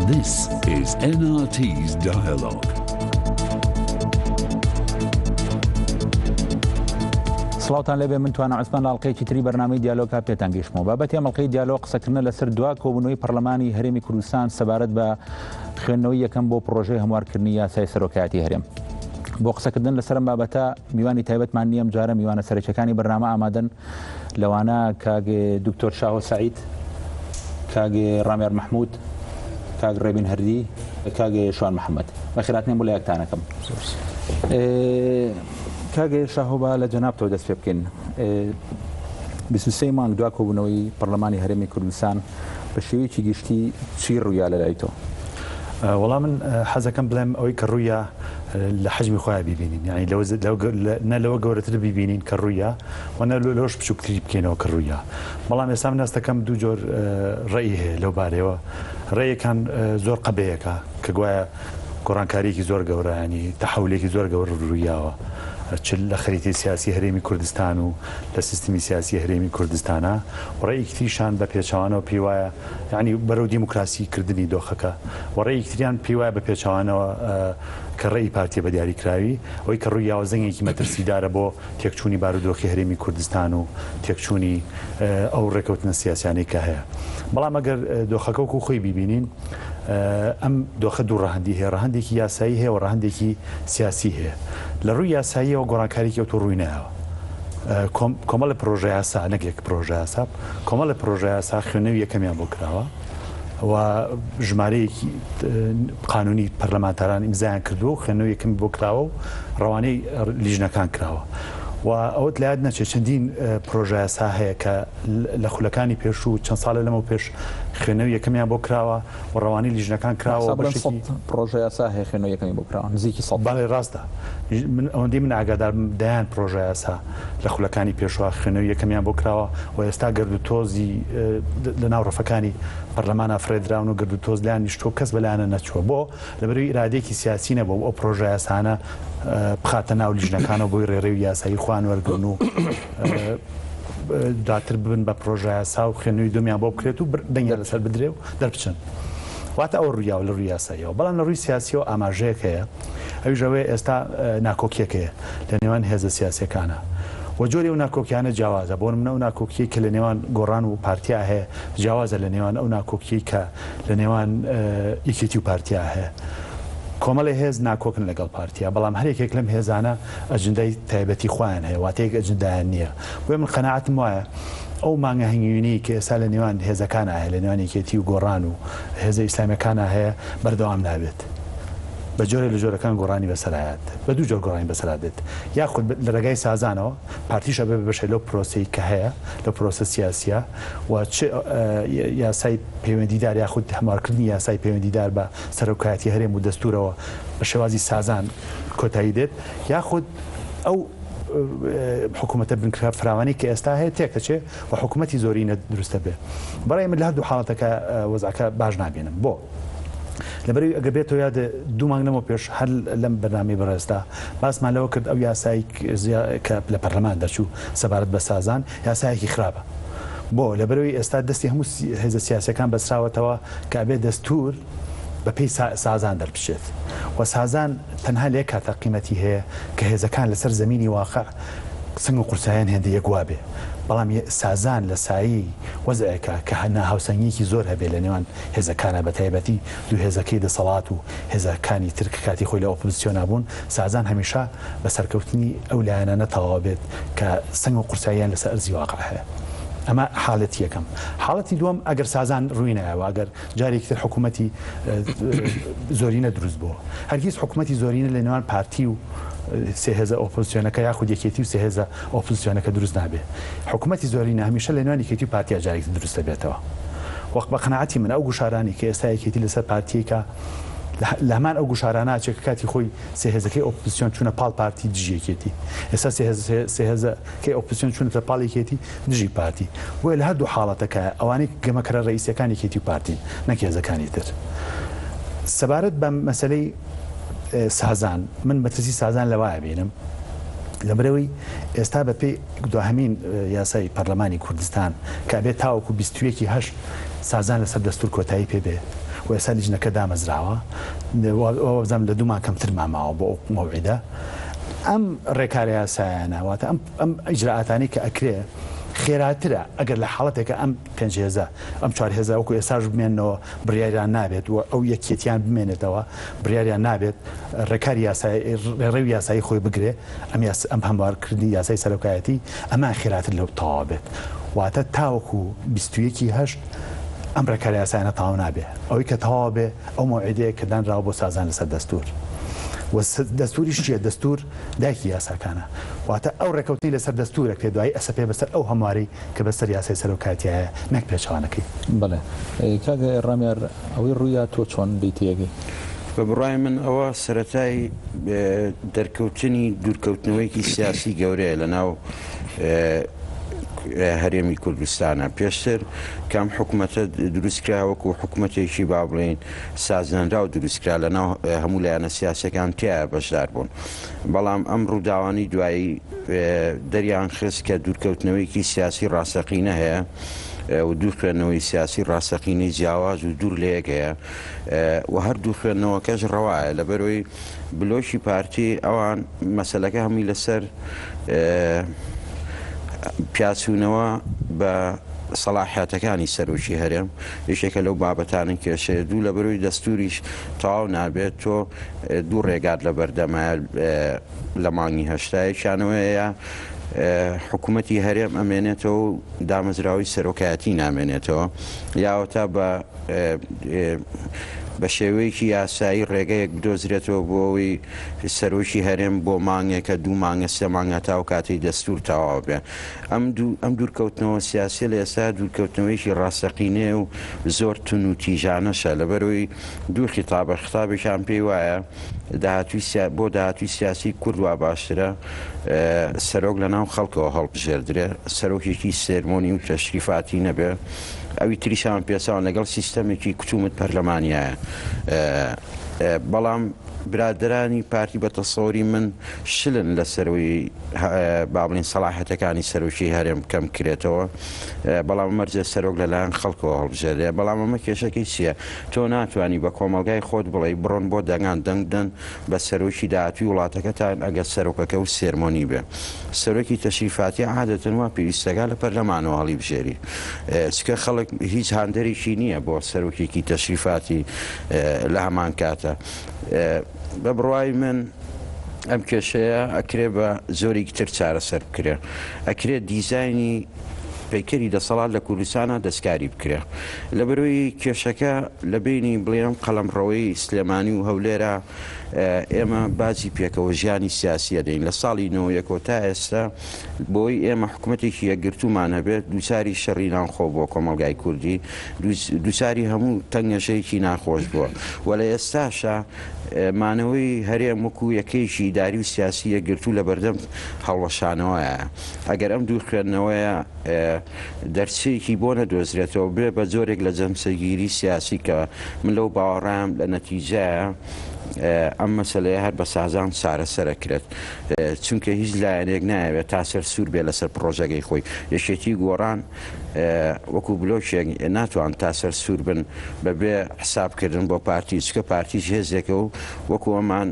This is NRT's Dialogue. سڵاوتان لێبێ من توانا عوسمان لە ئەڵقەیەکی تری بەرنامەی دیالۆگا پێتان گەیشتمەوە. بابەتی ئەم ئەڵقەی دیالۆگ قسەکردنە لەسەر دوا کۆبوونەوەی پەرلەمانی هەرێمی کوردستان سەبارەت بە خوێندنەوەی یەکەم بۆ پڕۆژەی هەموارکردنی یاسای سەرۆکایەتی هەرێم. بۆ قسەکردن لەسەر ئەم بابەتە میوانی تایبەتمان نییە، ئەمجارە میوانە سەرەکیەکانی بەرنامە ئامادەن، لەوانە کاک دکتۆر شاهۆ سەعید، کاک ڕامیار مەحمود، کاک ڕێبین هەردی، کاک شوان محەممەد. بەخێرهاتنیان بۆ لایەکتانەکەم. کاک شاهۆ با لە جەنابتەوە دەست پێ بکەین. 23 مانگ دوا کۆبوونەوەی پەرلەمانی هەرێمی کوردستان بە شێوەیەکی گشتی چی ڕوویا لە لای تۆ؟ وەڵا من حەزەکەم بڵێم ئەوەی کە ڕوویا لە حەجمی خۆیان بیبینین، یعنی نە لەوە گەورەتر بیبینین کە ڕوویا و نە لەوەش بچووکتری بکەینەوە کە ڕوویا. بەڵام ئێستا من هەستەکەم دوو جۆر ڕێی هەیە لەو بارەیەوە. ڕێیەکان زۆر قەبەیەکە کە گوایە گۆڕانکارییەکی زۆر گەورە ینی تەحەولێکی زۆر گەورە ڕوویاوە چ لە خەریتەی سیاسی هەرێمی کوردستان و لە سیستمی سیاسی هەرێمی کوردستانا و ڕێیەکی تریشان بە پێچەوانەوە پێی وایە یانی بەرەو دیموکراسی کردنی دۆخەکە و ڕێیەکی تریان پێی وایە بە پێچەوانەوە کە ڕێی پارتیە بە دیاریکراوی ئەوەی کە ڕوویاوە زەنگێکی مەترسیدارە بۆ تێکچوونی بارودۆخی هەرێمی کوردستان و تێکچوونی ئەو ڕێکەوتنە سیاسیانەی کە هەیە. بەڵام ئەگەر دۆخەکە وەکو خۆی بیبینین ئەم دۆخە دوو ڕەهەندی هەیە، ڕەهەندێکی یاسایی هەیە و ڕەهەندێکی سیاسی هەیە. لە ڕووی یاساییەوە گۆڕانکاریی ئەوتۆ ڕووی نایەوە. کۆمەڵێ پڕۆژەیاسا، نەک یەک پڕۆژەیاسا، کۆمەڵێ پڕۆژەیاسا خوێندنەوەی یەکەمیان بۆ کراوە و ژمارەیەکی قانونی پەرلەمانتاران ئیمزایان کردووە و خوێندنەوەی یەکەمی بۆ کراوە و ڕەوانەی لیژنەکان کراوە و ئەوەت لە یاد نەچێت چەندین پرۆژەیاسا هەیە کە لە خولەکانی پێشوو چەند ساڵێ لەمەو پێش خوێندنەوەی یەکەمیان بۆ کراوە و ڕەوانەی لیژنەکان کراوە و بەشێکی پرۆژەیاسا هەیە خوێندنەوەی یەکەمی بۆ کراوە نزیکی 100. بەڵێ ڕاستە من ئەوەندەی من ئاگادار بم دەیان پرۆژەیاسا لە خولەکانی پێشوە خوێندنەوەی یەکەمیان بۆ کراوە و ئێستا گەرد و تۆزی لە ناو ڕەفەکانی پەرلەمانا فڕێدراون و گەرد و تۆز لایان نیشتووە کەس بەلایانە نەچووە بۆ؟ لەبەرئەوەی ئیرادەیەکی سیاسی نەبووە ئەو پرۆژەیاسانە بخاتە ناو لیژنەکانەوە بۆی ڕێڕەوی یاسایی خۆیان وەرگرن و دواتر ببن بە پرۆژەیاسا و خوێندنەوەی دووەمیان بۆ بکرێت و دەنگیان لەسەر بدرێ و دەربچن. واتە ئەوە ڕوویاوە لە ڕووی یاساییەوە. بەڵام لە ڕووی سیاسیەوە ئاماژەیەک هەیە ئەویش ئەوەیە ئێستا ناکۆکیەک هەیە لە نێوان هێزە سیاسیەکانە و جۆری ئەو ناکۆکیانە جیاوازە. بۆ نمونە ئەو ناکۆکیەی کە لە نێوان گۆڕان و پارتیا هەیە جیاوازە لە نێوان ئەو ناکۆکیەی کە لە نێوان یەکێتی و پارتیا هەیە. کۆمەڵێ هێز ناکۆکن لەگەڵ پارتیا، بەڵام هەر یەکێک لەم هێزانە ئەجندای تایبەتی خۆیان هەیە، واتە یەک ئەجندایان نییە. بۆیە من قەناعەتم وایە ئەو مانگە هەنگوینەی کە ئێستا لە نێوان هێزەکانا هەیە، لە نێوان یەکێتی و گۆڕان و هێزە ئیسلامیەکانا هەیە، بەردەوام نابێت. بە جۆرێک لە جۆرەکان گۆڕانی بەسەرایەت. بە دوو جۆر گۆڕانی بەسەرا دێت. یاخود لە ڕێگای سازانەوە، پارتیش ئەبێ بە بەشێک لەو پرۆسەی کە هەیە، لەو پرۆسە سیاسیە و چ یاسای پەیوەندیدار یاخود هەموارکردنی یاسای پەیوەندیدار بە سەرۆکایەتی هەرێم و دەستورەوە بە شێوازی سازان کۆتایی دێت یاخود ئەو حکوومەتە بنکە فراوانی کە ئێستا هەیە تێکەچێ و حکوومەتی زۆرینە دروستە بێ. بەڕای من لە هەردوو حاڵەتەکە وەزعەکە باش نابینم. بۆ؟ لەبەرئەوەی ئەگەر بێتەوە یاد دوو مانگ لەمەو پێش هەر لەم بەرنامەی بەڕێزدا باسمان لەوە کرد ئەو یاسای کە لە پەرلەمان دەرچوو سەبارەت بە سازان یاسایەکی خراپە. بۆ؟ لەبەرئەوەی ئێستا دەستی هەموو هێزە سیاسیەکان بەستراوەتەوە کە ئەبێ دەستور بەپێی سازان دەربچێت و سازان تەنها لە یەک کاتا قیمەتی هەیە کە هێزەکان لەسەر زەمینی واقع سەنگ و قورساییان هێندە یەک وابێ بەڵام سازان لە سایەی وەزعێکا کە ناهاوسەنگیەکی زۆر هەبێ لە نێوان هێزەکانا بە تایبەتی دوو هێزەکەی دەسەڵات و هێزەکانی تر کە کاتی خۆی لە ئۆپۆزسیۆنا بوون سازان هەمیشە بە سەرکەوتنی ئەو لایەنانە تەواو بێت کە سەنگ و قورساییان لەسەر ئەرزی واقع هەیە. ئەمە حالەتی یەکەم. حاڵەتی دووەم ئەگەر سازان ڕووی نایەوە، ئەگەر جارێکی تر حکوومەتی زۆرینە دروست بووە. هەرگیز حکوومەتی زۆرینە لە نێوان پارتی و سێ هێزە ئۆپۆزسیۆنەکە یاخود یەکێتی و سێ هێزە ئۆپۆزسیۆنەکە دروست نابێ. حکوومەتی زۆرینە هەمیشە لە نێوان یەکێتی و پارتیا جارێکی تر دروست دەبێتەوە. وەک بە قەناعەتی من ئەو گوشارانەی کە ئێستا یەکێتی لەسەر پارتییەکە لە هەمان ئەو گوشارانە ئەچێ کە کاتی خۆی سێ هێزەکەی ئۆپۆزسیۆن چوونە پاڵ پارتی دژی یەکێتی. ئێستا سێ هێزەکەی ئۆپۆزسیۆن چوونەتە پاڵ یەکێتی دژی پارتی. بۆیە لە هەردوو حاڵەتەکە ئەوانەی گەمەکەرە رەئیسیەکان یەکێتی و پارتین نەک هێزەکانی تر. سەبارەت بە مەسەلەی سازان من مەترسی سازان لەوایە بینم لەبەرئەوەی ئێستا بە پێی دواهەمین یاسای پەرلەمانی کوردستان کە ئەبێت تاوەکو 21 هەشت سازان لەسەر دەستور کۆتایی پێ بێ و و ئێستا لیژنەکە دامەزراوە وابزانم لە دوومان کەمترمان ماوە بۆ ئەو مەوعیدە. ئەم ڕێکارە یاسایانە واتە ئەم ئەم ئیجرائاتانەی کە ئەکرێ خێراترە ئەگەر لە حاڵەتێکە ئەم پێنج هێزە ئەم چوار هێزە وەکو ئێستاش بمێنەوە بڕیاریان نابێت و ئەو یەکیەتیان بمێنێتەوە بڕیاریان نابێت ڕێکاری یاسایی ڕێڕەوی یاسایی خۆی بگرێ ئەم یاس ئەم هەموارکردنی یاسای سەرۆکایەتی ئەمان خێراتر لەو تەواو بێت واتە تاوەکو 21 هەشت ئەم ڕێکارە یاسایانە تەواو نابێ ئەوەی کە تەواو بێ ئەو مەوعیدەیە کە دانراوە بۆ سازان لەسەر دەستور و دەستوریش چیە دەستور دایکی یاساکانە واتە ئەو ڕێکەوتنەی لەسەر دەستورە کرێ دوایی ئەسەپێ بەسەر ئەو هەموارەی کە بەسەر یاسای سەرۆکایەتیایە نەک پێچەوانەکەی. بەڵێ کاک ڕامیار ئەوەی ڕوویا تۆ چۆن لێی تێگەی؟ بە بڕوای من ئەوە سەرەتای دەرکەوتنی دوورکەوتنەوەیەکی سیاسی گەورەیە لە ناو هەرێمی کوردستانە. پێشتر کام حکومەتە دروستکرا وەکو حکومەتێکی با بڵێین سازنراو دروستکرا لە ناو هەموو لایەنە سیاسەکان تایە بەشدار بوون. بەڵام ئەم ڕووداوانەی دوایی دەریان خست کە دوورکەوتنەوەیەکی سیاسی ڕاستەقینە هەیە و دوو خوێندنەوەی سیاسی ڕاستەقینەی جیاواز و دوور لە یەک هەیە و هەردوو خوێندنەوەکەش ڕەوایە لەبەرەوەی بلۆکی پارتی ئەوان مەسەلەکە هەمووی لەسەر پیاچوونەوە بە سەڵاحیاتەکانی سەرۆکی هەرێم یەکێکە لەو بابەتانە کێشەیە دوو لەبەرەوەی دەستوریش تەواو نابێت تۆ دوو ڕێگات لە بەردەمایە لە مانگی هەشتا یەکیانەوەیە حکوومەتی هەرێم ئەمێنێتەوە و دامەزراوەی سەرۆکایەتی نامێنێتەوە یاوەتا بە بە شێوەیەکی یاسایی ڕێگەیەک بدۆزرێتەوە بۆ ئەوەی سەرۆکی هەرێم بۆ مانگێکە دوو مانگە سێ مانگە تا ئەو کاتەی دەستور تەواو بێ. ئەم دوو ئەم دوورکەوتنەوە سیاسیە لە ئێستا دوورکەوتنەوەیەکی ڕاستەقینەیە و زۆر تون و تیژانەشە لەبەرەوەی دوو خیتابە خیتابێکیان پێی وایە داهاتووی سیا بۆ داهاتووی سیاسی کورد وا باشترە سەرۆک لە ناو خەڵکەوە هەڵبژێردرێ سەرۆکێکی سێرمۆنی و تەشریفاتی نەبێ ئەوی تریشان پێچەوان لەگەڵ سیستەمێکی کتومت پەرلەمانیایە بەڵام برادەرانی پارتی بە تەسەوری من شلن لە سەروی با بڵێین سەڵاحەتەکانی سەرۆکی هەرێم کەم کرێتەوە بەڵام مەرجە سەرۆک لەلایەن خەڵکەوە هەڵبژێرێ بەڵام ئەمە کێشەکەی چییە تۆ ناتوانی بە کۆمەڵگای خۆت بڵێی بڕۆن بۆ دەنگان دەنگ بدەن بە سەرۆکی داهاتوی وڵاتەکەتان ئەگەر سەرۆکەکە و سێرمۆنی بێ سەرۆکی تەشریفاتی عادەتەن وا پێویستەکا لە پەرلەمانەوە هەڵیبژێری چکە خەڵک هیچ هاندەرێکی نییە بۆ سەرۆکێکی تەشریفاتی لە هەمان کاتە بە بڕوای من ئەم کێشەیە ئەکرێ بە زۆرێکی تر چارەسەر بکرێ ئەکرێ دیزایانی پەیکەری دەسەڵات لە کوردستانا دەستکاری بکرێ. لەبەرئەوەی کێشەکە لە بەینی بڵێم قەڵەمڕەوەی سلێمانی و هەولێرە ئێمە باجی پێکەوە ژیانی سیاسی ئەدەین لە ساڵی نەوەیەکەوە تا ئێستا بۆی ئێمە حکومەتێکی یەکگرتوومان هەبێت دووچاری شەڕی ناوخۆ بووە کۆمەڵگای کوردی دووچاری هەموو تەنگەژەیەکی ناخۆش بووە و لە ئێستاشا مانەوەی هەرێم وەکو یەکەیەکی ئیداری و سیاسی یەکگرتوو لە بەردەم هەڵوەشانەوەیە. ئەگەر ئەم دوو خوێندنەوەیە دەرچەیەکی بۆ نەدۆزرێتەوە بێ بە جۆرێک لە جەمسەگیری سیاسی کە من لەو باوەڕام لە نەتیجەیە ئەم مەسەلەیە هەر بە سازان چارەسەرەکرێت چونکە هیچ لایەنێک نایەوێت تا سەر سوور بێ لەسەر پڕۆژەکەی خۆی یەکێتی گۆڕان وەکو بلۆکێک ناتوان تا سەر سوور بن بەبێ حسابکردن بۆ پارتی چکە پارتیش هێزێکە و وەکو ئەمان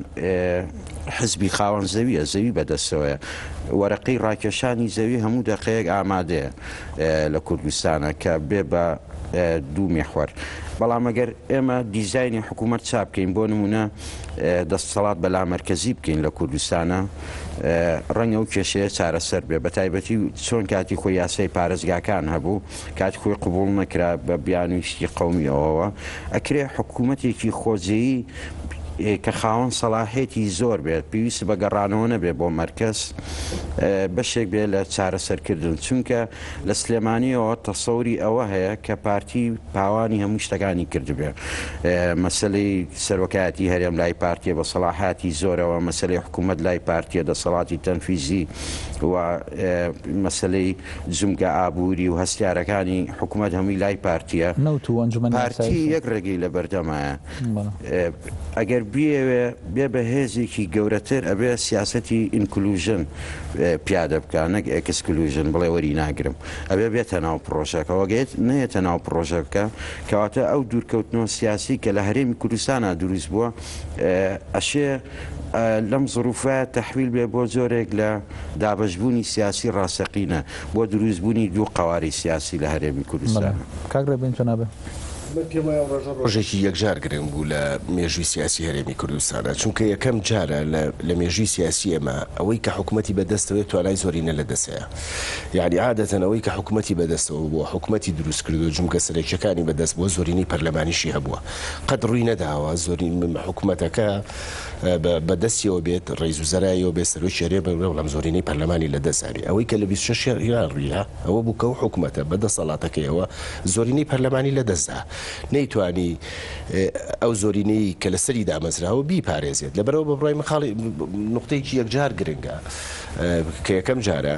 حزبی خاوەن زەویە، زەوی بەدەستەوەیە، وەرەقەی ڕاکێشانی زەوی هەموو دەقەیەک ئامادەیە لە کوردستانە کە بێ بە دوو میحوەر. بەڵام ئەگەر ئێمە دیزاینی حکوومەت چاپ بکەین، بۆ نموونە دەسەڵات بە لامەرکەزی بکەین لە کوردستانە، ڕەنگە ئەو کێشەیە چارەسەر بێ، بەتایبەتی چۆن کاتی خۆی یاسای پارێزگاکان هەبوو، کاتی خۆی قبوڵ نەکرا بە بیانووی شتی قەومی ئەوەوە، ئەکرێ حکوومەتێکی خۆجێیی کە خاوەن سەڵاحێتی زۆر بێت، پێویست بە گەڕانەوە نەبێت بۆ مەرکەز، بەشێک بێت لە چارەسەرکردن، چونکە لە سلێمانییەوە تەسەوری ئەوە هەیە کە پارتی پاوانی هەموو شتەکانی کردبێ، مەسەلەی سەرۆکایەتی هەرێم لای پارتیە بە سەڵاحاتی زۆرەوە، مەسەلەی حکوومەت لای پارتیە، دەسەڵاتی تەنفیزی و مەسەلەی جومگە ئابووری و هەستیارەکانی حکوومەت هەمووی لای پارتیە. نەوت و ئەنجومەنی پارتی ئاسایشە. یەک ڕێگەی لەبەردەمایە. ئەگەر. بیەوێ بێ بە هێزێکی گەورەتر ئەبێ سیاسەتی inclusion پیادە بکا نەک exclusion بڵێ وەری ناگرم ئەبێ بێتە ناو پڕۆژەکەوە گەر نەیەتە ناو پڕۆژەکە کەواتە ئەو دوورکەوتنەوە سیاسی کە لە هەرێمی کوردستانا دروست بووە ئەشێ لەم زروفە تەحویل بێ بۆ جۆرێک لە دابەشبوونی سیاسی ڕاستەقینە بۆ دروستبوونی دوو قەوارەی سیاسی لە هەرێمی کوردستان. کاک ڕێبین جەنابت. من پێم وایە ئەو ڕۆژە ڕۆژێکی یەکجار گرنگ بوو لە مێژووی سیاسی هەرێمی کوردستانا، چونکە یەکەم جارە لە مێژووی سیاسی ئێمە ئەوەی کە حکومەتی بەدەستەوەیە توانای زۆرینە لە دەست هەیە. یەعنی عادەتەن ئەوەی کە حکومەتی بەدەستەوە بووە، حکومەتی دروست کردووە، جومگە سەرەکییەکانی بەدەست بووە، زۆرینەی پەرلەمانیشی هەبووە. قەت ڕووی نەداوە زۆری حکومەتەکە بە دەستیەوە بێت، ڕەئیس وزەرایەوە بێت، سەرۆکی هەرێم بێت، بەڵام زۆرینەی پەرلەمانی لە دەست دابێ. ئەوەی کە لە 26 ی ڕوویدا ئەوە بوو کە ئەو حکومەتە بە دەسەڵاتەکەیەوە زۆرینەی پەرلەمانی لە دەست دا. نەیتوانی ئەو زۆرینەی کە لە سەری دامەزراوە بیپارێزێت. لەبەرئەوە بە بڕوای من خاڵی نوقتەیەکی یەکجار گرنگە کە یەکەم جارە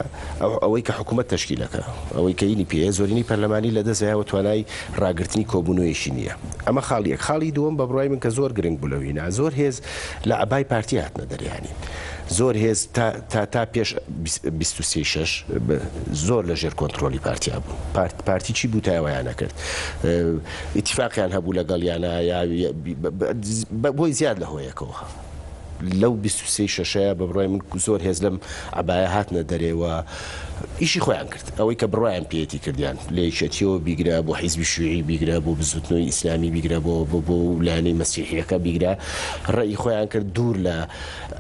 ئەوەی کە حکومەت تەشکیلەکە ئەوەی کە ینی پێیە زۆرینەی پەرلەمانی لە دەست دایەوە توانای ڕاگرتنی کۆبوونەوەیەکی نییە. ئەمە خاڵی یەک. خاڵی دووەم بە بڕوای من کە زۆر گرنگ بوو لەو هینا زۆر هێز لە عەبای پارتی هاتنە دەرێ یانی زۆر هێز تا تا تا پێش 23 شەش زۆر لە ژێر کۆنترۆلی پارتیا بوون. پارت پارتی چی بوو تا ئەویان نەکرد. ئیتیفاقیان هەبوو لەگەڵیانا یا بۆی زیاد لە هۆیەکەوە. لەو 23 شەشەیە بە بڕوای من زۆر هێز لەم عەبایە هاتنە دەرێ و ئیشی خۆیان کرد ئەوەی کە بڕوایان پێیەتی کردیان لە یەکێتیەوە بیگرە بۆ حیزبی شیوعی بیگرە بۆ بزوتنەوەی ئیسلامی بیگرە بۆ بۆ بۆ لایەنەی مەسیحیەکە بیگرە ڕێی خۆیان کرد دوور لە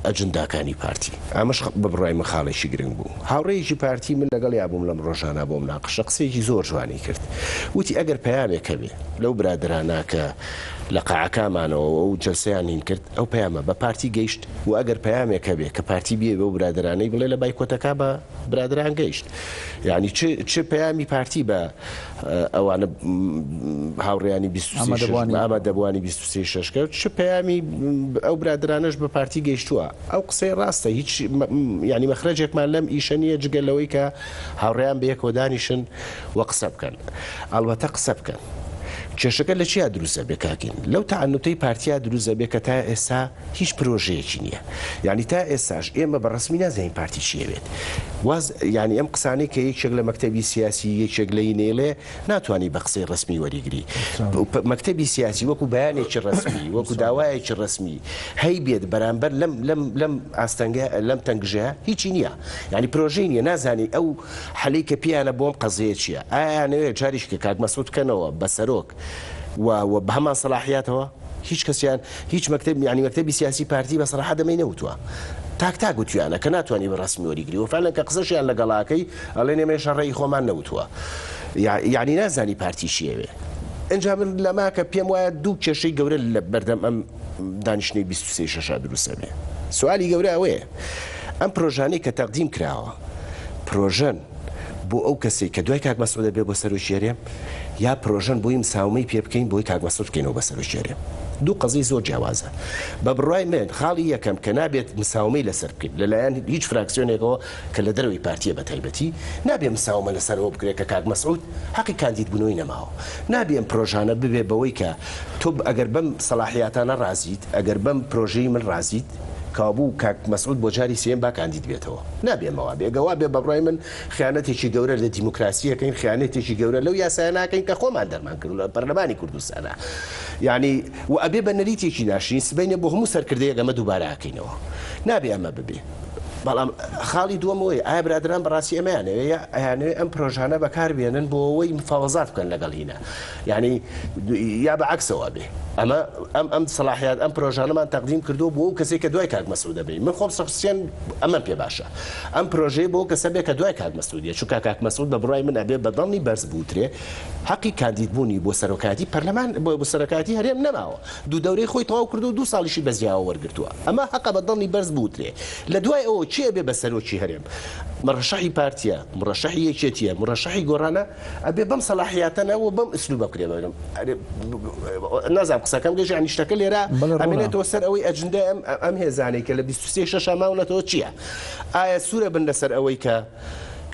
ئەجنداکانی پارتی ئەمەش بە بڕوای من خاڵێکی گرنگ بوو هاوڕێیەکی پارتی من لەگەڵیا بووم لەم ڕۆژانە بۆ مناقشە قسەیەکی زۆر جوانی کرد وتی ئەگەر پەیامێک هەبێ لەو برادەرانە کە لە قاعەکامانەوە ئەو جەلسەیان هین کرد ئەو پەیامە بە پارتی گەیشت و ئەگەر پەیامێک هەبێ کە پارتی بیەوێ بەو برادەرانەی بڵێ لە بایکۆتەکە بە برادەران گەیشت یعنی چ چ پەیامی پارتی بە ئەوانە هاوڕێیانی ئامادەبووانی 23 شەش کرد چ پەیامی ئەو برادەرانەش بە پارتی گەیشتووە ئەو قسەی ڕاستە هیچ یعنی مەخرەجێکمان لەم ئیشە نییە جگە لەوەی کە هاوڕێیان بەیەکەوە دانیشن و قسە بکەن ئەڵبەتە قسە بکەن کێشەکە لە چیا دروست ئەبێ کاکین لەو تەعنوتەی پارتیا دروست ئەبێ کە تا ئێستا هیچ پرۆژەیەکی نییە یعنی تا ئێستاش ئێمە بە ڕەسمی نازانین پارتی چی ئەوێت واز یعنی ئەم قسانەی کە یەکێک لە مەکتەبی سیاسی یەکێک لە ینەیڵێ ناتوانی بە قسەی ڕەسمی وەریگری مەکتەبی سیاسی وەکو بەیانێکی ڕەسمی وەکو داوایەکی ڕەسمی هەیبێت بەرامبەر لەم لەم لەم ئاستەنگە لەم تەنگژەیە هیچی نییە یعنی پرۆژەی نییە نازانی ئەو حەلەی کە پێیانە بۆم قەزیە چیە؟ ئایا ئەیانەوێ جاریشکە کاک مەسعود بکەنەوە بە سەرۆک و و بە هەمان سەلاحیاتەوە؟ هیچ کەسیان هیچ مەکتەب یانی مەکتەبی سیاسی پارتی بە سەراحەت ئەمەی نەوتوە تاک تاک وتویانە کە ناتوانی بە ڕەسمی وەریگری و فعلا کە قسەشیان لەگەڵا ئەکەی ئەڵێن ئێمە هێشتا ڕەئی خۆمان نەوتوە یانی نازانی پارتی چی ئەوێ ئینجا من لەما کە پێم وایە دوو کێشەی گەورە لە بەردەم ئەم دانیشتنەی 23 شەشا دروست ئەبێ سوالی گەورە ئەوەیە ئەم پرۆژانەی کە تەقدیم کراوە پرۆژەن بۆ ئەو کەسەی کە دوای کاک مەسعود ئەبێ بۆ سەرۆکی هەرێم یا پرۆژەن بۆی مساومەی پێ بکەین بۆی کاک مەسعود بکەینەوە بە سەرۆکی هەرێم دوو قەزیەی زۆر جیاوازە بە بڕوای من خاڵی یەکەم کە نابێت مساومەی لەسەر بکەین لەلایەن هیچ فراکسیۆنێکەوە کە لە دەرەوەی پارتیە بە تایبەتی نابێ مساومە لەسەر ئەوە بکرێت کە کاک مەسعود حەقی کاندید بوونەوەی نەماوە نابێ ئەم پرۆژانە ببێ بەوەی کە تۆ ئەگەر بەم سەلاحیاتانە ڕازیت ئەگەر بەم پرۆژەی من ڕازیت کەوابوو کاک مەسعود بۆ جاری سێیەم با کاندید بێتەوە. نابێ ئەمە وابێ. گەر وابێ بە بڕوای من خیانەتێکی گەورە لە دیموکراسی ئەکەین، خیانەتێکی گەورە لەو یاسایە ناکەین کە خۆمان دەرمان کردوە لە پەرلەمانی کوردستانا. یانی و ئەبێ بە نەریتێکی ناشرین سبەینێ بۆ هەموو سەرکردەیەک ئەمە دووبارە ئەکەینەوە. نابێ ئەمە ببێ. بەڵام خاڵی دووەم ئەوەیە ئایا برادەران بەڕاستی ئەمەیان ئەوێ یا ئەیانەوێ ئەم پرۆژانە بەکار بێنن بۆ ئەوەی مفاوەزات بکەن لەگەڵ هینا. یانی یا بە عەکسەوە بێ ئەمە ئەم ئەم سەلاحیات ئەم پرۆژانەمان تەقدیم کردووە بۆ ئەو کەسەی کە دوای کاک مەسعود ئەبێ من خۆم شەخسیەن ئەمەم پێ باشە ئەم پرۆژەیە بۆ ئەو کەسە بێ کە دوای کاک مەسعود یە چونکە کاک مەسعود بە بڕوای من ئەبێ بە دەنگی بەرز بوترێ حەقی کاندید بوونی بۆ سەرۆکایەتی پەرلەمان بۆ سەرۆکایەتی هەرێم نەماوە دوو دەورەی خۆی تەواو کردووە و دوو ساڵیشی بە زیاوە وەرگرتووە ئەمە حەقە بە دەنگی بەرز بوترێ لە دوای ئەوە کێ ئەبێ بە سەرۆکی هەرێم مڕەشەحی پارتیە مڕەشەحی یەکێتیە مڕەشەحی گۆڕانە ئەبێ بەم سەلاحیاتە نا و بەم ئسلوبە بکرێ بەرم نازانم قسەکەم گەشت یانی شتەکە لێرە ئەمێنێتەوە سەر ئەوەی ئەجندای ئەم ئەم هێزانەی کە لە 23 شەشا ماونەتەوە چییە؟ ئایا سوورە بن لەسەر ئەوەی کە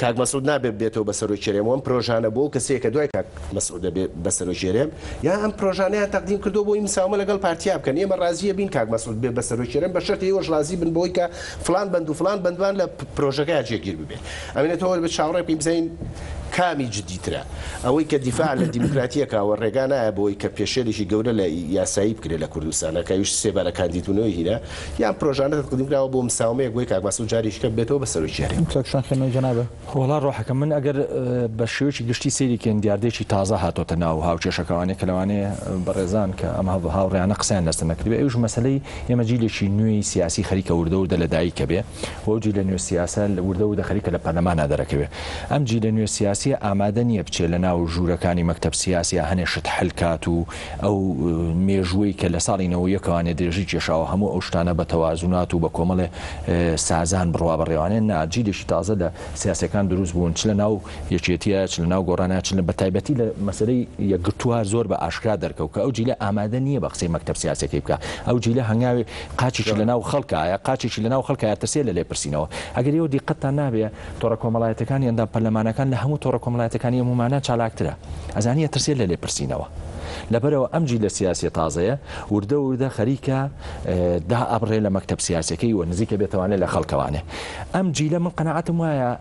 کاک مەسعود نابێ ببێتەوە بە سەرۆکی هەرێم و ئەم پرۆژانە بۆ ئەو کەسەیە کە دوای کاک مەسعود دەبێ بە سەرۆکی هەرێم، یان ئەم پرۆژانەیان تەقدیم کردووە بۆ ئەوەی مساومە لەگەڵ پارتیا بکەن، ئێمە ڕازی ئەبین کاک مەسعود بێ بە سەرۆکی هەرێم بە شەرتێ ئێوەش ڕازی بن بەوەی کە فڵان بەند و فڵان بەندوان لە پرۆژەکەیا جێگیر ببێ. ئەمێنێتەوە ئەبێ چاوەڕێ بکەین بزانین کامی جدیترە، ئەوەی کە دیفاع لە دیموکراتی ئەکا و ڕێگا نایە بەوەی کە پێشێلێکی گەورە لە یاسایی بکرێ لە کوردستانا کە ئەویش سێبارە کاندیدبوونەوەی هینە، یان پرۆژانە تەقدیم کراوە بۆ مساومەیەک بۆی کاک مەسعود جارێکی کە ببێتەوە بە سەرۆکی هەرێم. کاک شوان خوێندنەوەی جەنابت. وەڵا ڕۆحەکەم من ئەگەر بە شێوەیەکی گشتی سەیری کەین دیاردەیەکی تازە هاتۆتە ناو هاوکێشەکەوانێ کە لەوانەیە بەڕێزان کە ئەم هاوڕێیانە قسەیان لەسەر نەکردبێ ئەویش مەسەلەی ئێمە جیلێکی نوێی سیاسی خەریکە وردە وردە لە دایکە بێ و ئەو جیلە نوێ سیاسە وردە وردە خەریکە لە پەرلەمانا دەرەکەوێ ئەم جیلە نوێ سیاسیە ئامادە نییە بچێ لە ناو ژوورەکانی مەکتەب سیاسیا هەنێ شت حل کات و ئەو مێژووەی کە لە ساڵی 91ەوانێ درێژی کێشاوە هەموو ئەو شتانە بە تەوازونات و بە کۆمەڵێ سازان بڕوا بەڕێوانێ نا جیلێکی تازە لە سیاسیەکان دروست بوون چ لە ناو یەکێتیە چ لە ناو گۆڕانە چ لە بەتایبەتی لە مەسەلەی یەکگرتووە زۆر بە ئاشکرا دەرکەوت کە ئەو جیلە ئامادە نییە بە قسەی مەکتەب سیاسیەکەی بکا ئەو جیلە هەنگاوێ قاچێکی لە ناو خەڵکایە قاچێکی لە ناو خەڵکایە ترسێ لە لێپرسینەوە ئەگەر ئێوە دیقەتتان نابێ تۆڕە کۆمەڵایەتەکانی ئەندام پەرلەمانەکان لە هەموو تۆڕە کۆمەڵایەتەکانی ئەمومانە چالاکترە ئەزانی ئەترسێ لە لێپرسینەوە لەبەرئەوە ئەم جیلە سیاسیە تازەیە وردە وردە خەریکە دائەبڕێ لە مەکتەب سیاسیەکەی و نزیکە بێتەوانێ لە خەڵکەوانێ ئەم جیلە من قەناعەتم وایە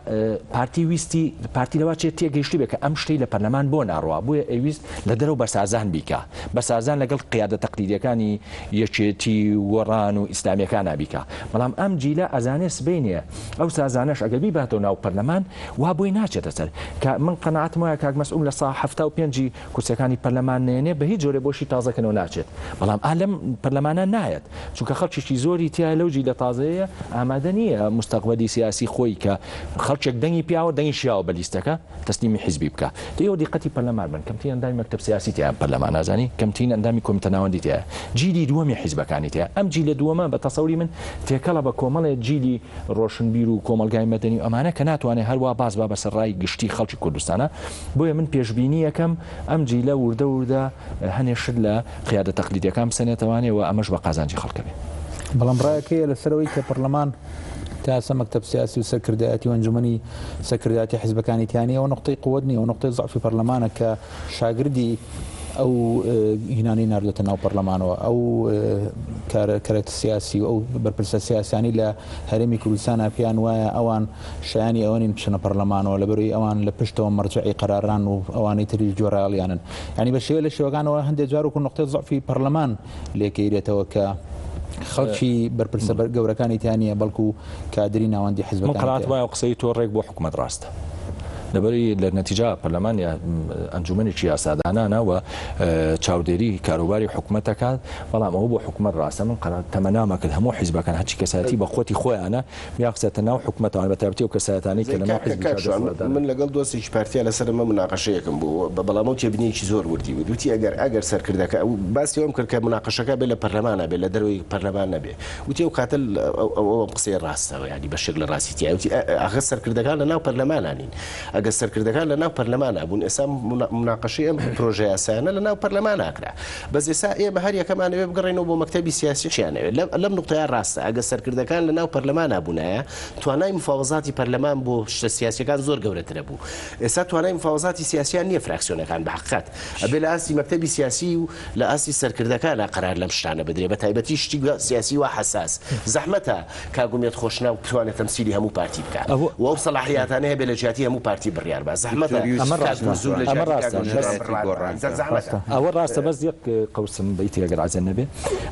پارتی ویستی پارتی لەوا چێت تێگەیشتبێ کە ئەم شتەی لە پەرلەمان بۆ ناڕوا بۆیە ئەویست لە دەرەوە بە سازان بیکا بە سازان لەگەڵ قیادە تەقلیدیەکانی یەکێتی و گۆڕان و ئیسلامیەکانا بیکا بەڵام ئەم جیلە ئەزانێ سبەینێ ئەو سازانەش ئەگەر بیباتەوە ناو پەرلەمان وا بۆی ناچێتە سەر کە من قەناعەتم وایە کاک مەسعود لە سا 75 ی کورسیەکانی پەرلەمان نەیەنێ بە هیچ جۆرێ بۆشی تازەکەنەوە ناچێت بەڵام ئا لەم پەرلەمانە نایەت چونکە خەڵکێکی زۆری تیایە لەو جیلە تازەیە ئامادە نییە مستەقبەلی سیاسی خۆی کە خەڵکێک دەنگی پیاوە دەنگی شیاوە بە لیستەکە تەسلیمی حیزبی بکا دەی ئەوە دیقەتی پەرلەمان بن کەمترین ئەندامی مەکتەب سیاسی تیایە ئەم پەرلەمانە ئەزانی کەمترین ئەندامی کۆمیتە ناوەندی تیایە جیلی دووەمی حیزبەکانی تیایە ئەم جیلە دووەمە بە تەسەوری من تێکەڵە بە کۆمەڵێ جیلی ڕۆشنبیر و کۆمەڵگای مەدەنی و ئەمانە کە ناتوانێ هەروا باز با بەسەر ڕای گشتی خەڵکی کوردستانا بۆیە من پێشبینی ئەکەم ئەم جیلە وردە وردە هەنێ شت لە قیادە تەقلیدیەکان بسەنێتەوانێ و ئەمەش بە قازانجی خەڵکە بێ. بەڵام ڕایەکەیە لەسەر ئەوەی کە پەرلەمان تا ئێستا مەکتەب سیاسی و سەرکردایەتی و ئەنجومەنی سەرکردایەتی حیزبەکانی تیا نییە، ئەوە نوقتەی قوەت نییە، ئەوە نوقتەی زەعفی پەرلەمانە کە شاگردی ئەو هینانەی ناردۆتە ناو پەرلەمانەوە، ئەو کارەکتەرە سیاسی و ئەو بەرپرسە سیاسیانەی لە هەرێمی کوردستانا پێیان وایە ئەوان شایانی ئەوە نین بچنە پەرلەمانەوە لەبەرئەوەی ئەوان لە پشتەوە مەرجەعی قەراران و ئەوانەی تریش گوێڕایەڵیانن. یانی بە شێوە لە شێوەکانەوە هەندێک جار وەکو نوقتەی زەعفی پەرلەمان لێکەیرێتەوە کە خەڵکی بەرپرسە گەورەکانی تیا نییە بەڵکو کادری ناوەندی من حزبەکانی قەناعەتم تیایە. وایە قسەی تۆ ڕێک بۆ حکومەت ڕاستە. لەبەرئەوەی لە نەتیجا پەرلەمان یا ئەنجومەنێکی یاسادانانە و چاودێری کاروباری حکومەت دەکات، بەڵام ئەوە بۆ حکومەت ڕاستە. من قەناعەت تەمەنام ئەکرد هەموو حیزبەکان هەرچی کەسایەتی بە قوتی خۆیانە بیانخستێتە ناو حکومەتەوە، بە تایبەتی ئەو کەسایەتانەی کە لە ناو کاک حیزبیشا کاک شوان دەسەڵاتدارن. من لەگەڵ دۆستێکی پارتیا لەسەر ئەمە مناقەشەیەکم بوو بەڵام ئەو تێبینیەکی زۆر وردی وت وتی ئەگەر ئەگەر سەرکردەکە ئەو باسی ئەوەم کرد کە مناقەشەکە بێ لە پەرلەمانا بێ لە دەرەوەی پەرلەمان نەبێ وتی ئەو کاتە ئەو ئەم قسەیە ڕاستە یانی بەشێک لە ڕاستی تیایە وتی ئاخر سەرکردەکان لە ناو پەرلەمانا نین ئەگەر سەرکردەکان لە ناو پەرلەمانا بوون ئێستا مناقەشەی ئەم پرۆژە یاسایانە لە ناو پەرلەمانا کرا بەس ئێستا ئێمە هەر یەکەمان ئەوێ بگەڕێینەوە بۆ مەکتەبی سیاسی چیان ئەوێ لەم نوقتەیە ڕاستە ئەگەر سەرکردەکان لە ناو پەرلەمانا بوونایە توانای مفاوەزاتی پەرلەمان بۆ شتە سیاسیەکان زۆر گەورەترە بوو ئێستا توانای مفاوەزاتی سیاسیان نییە فراکسیۆنەکان بە حەقیقەت ئەبێ لە ئاستی مەکتەبی سیاسی و لە ئاستی سەرکردەکانا قەرار لەم شتانە بدرێ بە تایبەتی شتی سیاسی وا حەساس زەحمەتە کاک ئومێد خۆشناو بتوانێت تەمسیلی هەموو پارتی بکا و ئەو سەلاحیاتانەی هەبێ لە جیاتی هەموو پارتی بڕیار با زەحمەتە دکتۆر ئەمە یوسف کاک ڕاستە منزور لە ئەمە جیاتی کاک ڕاستە بەس ئۆجەلان دژایەتی بڕیار با گۆڕان زە کە. زەحمەتە. ئەوە ڕاستە بەس یەک قەوسم بەیتی ئەگەر عەزێت نەبێ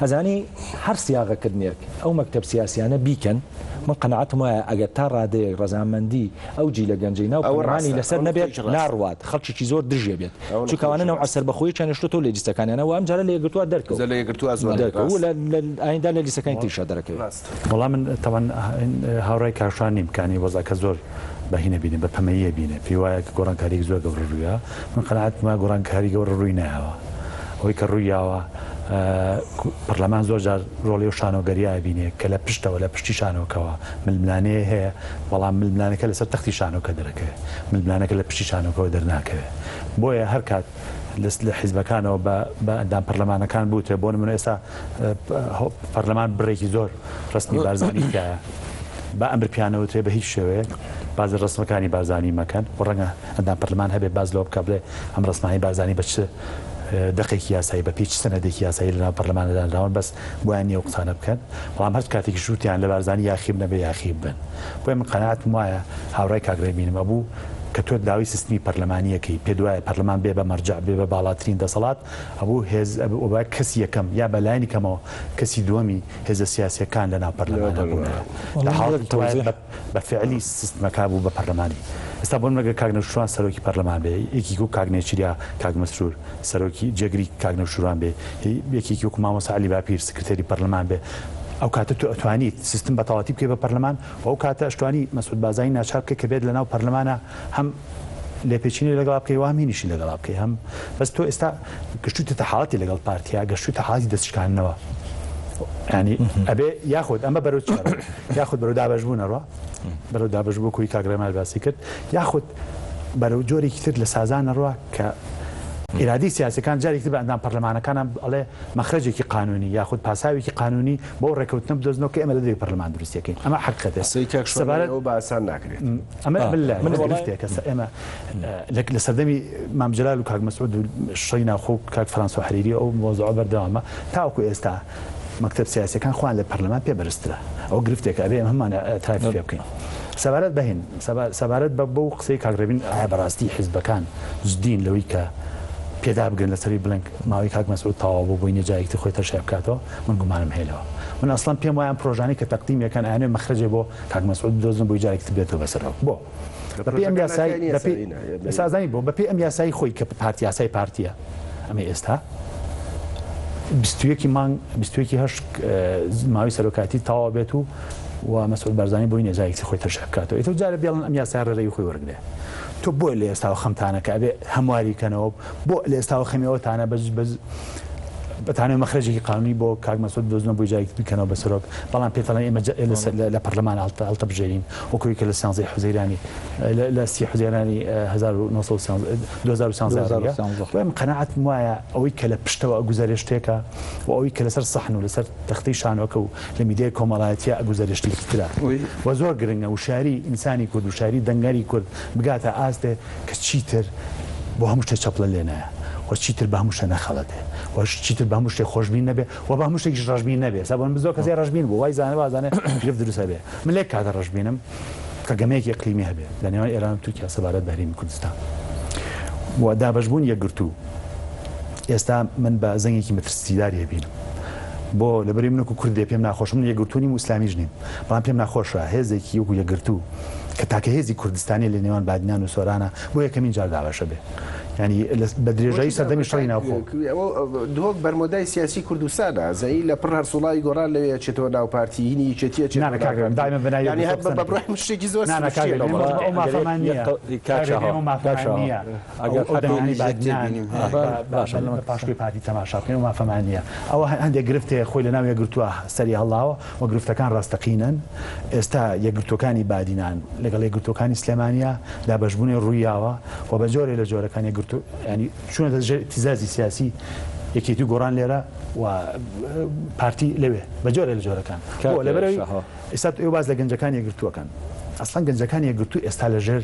ئەزانی هەر سیاغەکردنێک ئەو مەکتەب سیاسیانە بیکەن من قەناعەتم وایە ئەگەر تا ڕادەیەک ڕەزامەندی ئەو جیلە گەنجەی ناو ئەوە پەرلەمانی ڕاستە لەسەر ئەوە نەبێت نوقتەیەکی ڕاستە ناڕوات خەڵکێکی زۆر دژێ بێت ئەوە چونکە ئەوانە نوقتەیەکی نەوعە ڕاستە. سەربەخۆیەکیان هێشتۆتەوە لە لیستەکانیانە و ئەمجارە لە یەکگرتووە دەرکەوت جا لە یەکگرتووە زۆر دەرکەوت و ڕاستە. لە لە ئایندە لە لیستەکانی تریشا دەرەکەوێت. ڕاستە. وەڵا من تەبعەن هاوڕای کاک شوان نیم کانی وەزعەکە زۆر بە هینە بینێ بە پەمەییە بینێ پێی وایە کە گۆڕانکاریەک زۆر گەورە ڕوویا من قەناعەتم وایە گۆڕانکاری گەورە ڕووی نایەوە ئەوەی کە ڕووی یاوە پەرلەمان زۆر جار ڕۆڵی ئەو شانۆگەریە ئەبینێ کە لە پشتەوە لە پشتی شانۆکەوە ململانێ هەیە بەڵام ململانێکە لەسەر تەختی شانۆکە دەرەکەوێ ململانێکە لە پشتی شانۆکەوە دەرناکەوێ بۆیە هەر کات لە حیزبەکانەوە بە بە ئەندام پەرلەمانەکان بوترێ بۆ نمونە ئێستا پەرلەمان بڕێکی زۆر ڕەسمی بارزانی تیایە با ئەمر پیانەوترێ بە هیچ شێوەیەک. باز لە ڕەسمەکانی بارزانی مەکەن و ڕەنگە ئەندام پەرلەمان هەبێ باس لەوە بکا بڵێ ئەم ڕەسمانەی بارزانی بە چ دەقێکی یاسایی بە پێی چ سەنەدێکی یاسایی لەناو پەرلەمانە دانراون بەس بۆیان نییە ئەو قسانە بکەن بەڵام هەر کاتێکیش وتیان لە بارزانی یاخی بن ئەبێ یاخی بن بۆیە من قەناعەتم وایە هاوڕای کاک ڕێبینم ئەبوو کە تۆ داوای سیستمی پەرلەمانییەکەی پێت وایە پەرلەمان بێ بە مەرجەع بێ بە باڵاترین دەسەڵات ئەبوو هێز ئەبوو کەسی یەکەم یا بە لایەنی کەمەوە کەسی دووەمی هێزە سیاسییەکان لەناو پەرلەمانا بوونایە لە حاڵەتی تەوایە بە فعلی سیستمەکە بوو بە پەرلەمانی. ئێستا بۆ نمونە گەر کاک نەوشیروان سەرۆکی پەرلەمان بێ، یەکێکی وەک کاک نێچیر یا کاک مەسرور سەرۆکی جێگری کاک نەوشیروان بێ، یەکێکی وەکو مامۆستا عەلی باپیر سکرتێری پەرلەمان بێ، ئەو کاتە تۆ ئەتوانیت سیستم بە تەواوەتی بکەی بە پەرلەمان و ئەو کاتە ئەشتوانی مەسعود بارزانی ناچار بکەی کە بێت لەناو پەرلەمانا هەم لێپێچینەوەی لەگەڵا بکەی و هەم هینیشی لەگەڵا بکەی هەم بەس تۆ ئێستا گەشتوویتەتە حاڵەتی لەگەڵ پارتیا گەشتوویتە حاڵەتی دەستشکاندنەوە ینی ئەبێ یاخود ئەمە بەرەو چی یاخود بەرەو دابەشبوون ئەڕوا بەرەو دابەشبوو کوی کاک ڕێمار باسی کرد یاخود بەرەو جۆرێکی تر لە سازان ئەڕوا کە ئیرادی سیاسەکان جارێکی تر بە ئەندام پەرلەمانەکانە ئەڵێ مەخرەجێکی قانونی یاخود پاساوێکی قانونی بۆ ڕێکەوتنە بدۆزنەوە کە ئێمە لە دەوی پەرلەمان دروستیەکەین ئەمە حەقیقەتە قسەی کاک شوان سەبارەت ئەوە بە ئاسان ناکرێت. ئەمە بالله من گرفتێکە ئێمە لە سەردەمی مام جەلال و کاک مەسعود و شەڕی ناوخۆ و کاک فرانسۆ حەریری ئەو مەوزوعە بەردەوامە تاوەکو ئێستا مەکتەب سیاسیەکان خۆیان لە پەرلەمان پێ بەرزترە ئەوە گرفتێکە ئەبێ ئێمە هەموومان ئیعترافی پێ بکەین سەبارەت بە هین سەبارەت بە بەو قسەی کاک ڕێبین ئایا بەڕاستی حیزبەکان جدین لەوەی کە پێدابگرن لەسەری بڵێن ماوەی کاک مەسعود تەواو بوو بۆی نیە جارێکی تر خۆی تەرشیح بکاتەوە من گومانم هەیە لەوە من ئەسڵەن پێم وایە ئەم پرۆژانەی کە تەقدیم یەکەن ئەیانەوێ مەخرەجێ بۆ کاک مەسعود بدۆزن بۆی جارێکی تر بێتەوە بەسەرەوە بۆ بەپێی ئەم یاسای بەپێی ئێستا ئەزانی بۆ بەپێی ئەم یاسایی خۆی کە پارتی یاسای پارتیە ئەمە ئێستا 21 مانگ 21 هەشت ماوەی سەرۆکاتی تەواو بێت و و مەسعود بارزانی بۆی نیە جارێکی خۆی تەرشیح بکاتەوە ئیتر جارێ بێڵن ئەم یاسای ڕێڕەوی خۆی وەرگێ تۆ بۆ لە ئێستاوە خەمتانە کە ئەبێ هەمواری کەنەوە بۆ لە ئێستاوە خەمی ئەوەتانە بەس بەس بەتانەوە مەخرەجێکی قانونی بۆ کاک مەسعود بدۆزنەوە بۆی جارێکی بکەنەوە بە سەرۆک بەڵام پێتەڵێن ئێمە لە پەرلەمان هەڵتەبژێرین وەکو کە لە سیانزەی حوزەیرانی لە سی حوزەیرانی 1913 بۆیە من قەناعەتم وایە ئەوەی کە لە پشتەوە ئەگوزەرێ شتێکە و ئەوەی کە لەسەر سەحن و لەسەر تەختەی شانۆکە و لە میدیای کۆمەڵایەتیە ئەگوزەرێ شتێکی ترە و زۆر گرنگە وشیاری ئینسانی کورد وشیاری دەنگەری کورد بگاتە ئاستێ کە چیتر بۆ هەموو شتێ چەپڵە لێ نایە و چیتر بە هەموو شتێ نەخەڵەتێ و چیتر بە هەموو شتێ خۆشبین نەبێ و بە هەموو شتێکیش ڕەشبین نەبێ. ئێستا بۆ من زۆر کەس هەیە ڕەشبین بوو وای زانێ وازانێ گرفت دروست ئەبێ. من لە یەک کاتە ڕەشبینم کە گەمەیەکی ئیقلیمی هەبێ لە نێوان ئێران و تورکیا سەبارەت بە هەرێمی کوردستان و دابەشبوون یەکگرتوو. ئێستا من بە زەنگێکی مەترسیداری ئەبینم. بۆ لەبەری من وەکو کوردێ پێم ناخۆشە من یەکگرتوو نیم و ئیسلامیش نیم بەڵام پێم ناخۆشە هێزێکی وەکو یەکگرتوو کە تاکە هێزی کوردستانیە لە نێوان بادینان و سۆرانە بۆ یەکەمین جار دابەشە بێ یانی بە درێژایی سەردەمی شەڕی ناوخۆ. دهۆک بەرمۆدای سیاسی کوردستانە زەی لە پڕ هەرسوڵاوی گۆڕان لەوێ ئەچێتەوە ناو پارتی هینی یەکێتی ئەچێتەوە نانا کاک ڕێبین دایمە بەناوی یانی هەر یەکگرتوو قسە بە بڕوای من شتێکی زۆر نانا کاک سروشتیە ڕێبین لەو ئەو مەوزوعە. مافەمان نییە کاک کاک ڕێبین شاهۆ ئەو کاک مافەمان شاهۆ نییە ئەگەر ئەو حەقی دەنگانەی بادینان باشە بە پاشکۆی پارتی تەماشا بکەین ئەو مافەمان نییە ئەوە هەندێک گرفت هەیە خۆی لەناو یەکگرتووە سەری هەڵداوە و گرفتەکان ڕاستەقینەن ئێستا یەکگرتووەکانی بادینان لەگەڵ یەکگرتووەکانی سلێمانیا دابەشبوونی ڕوویاوە و بە جۆرێ لە جۆرەکان یەکگرتوو یانی چوونەتە ژێر ئیبتیزازی سیاسی یەکێتی و گۆڕان لێرە و پارتی لەوێ بە جۆرێ لە جۆرەکان بۆ لەبەرئەوەی ئێستا ئێوە باس لە گەنجەکان یەکگرتووەکەن ئەسڵەن گەنجەکان یەکگرتوو ئێستا لەژێر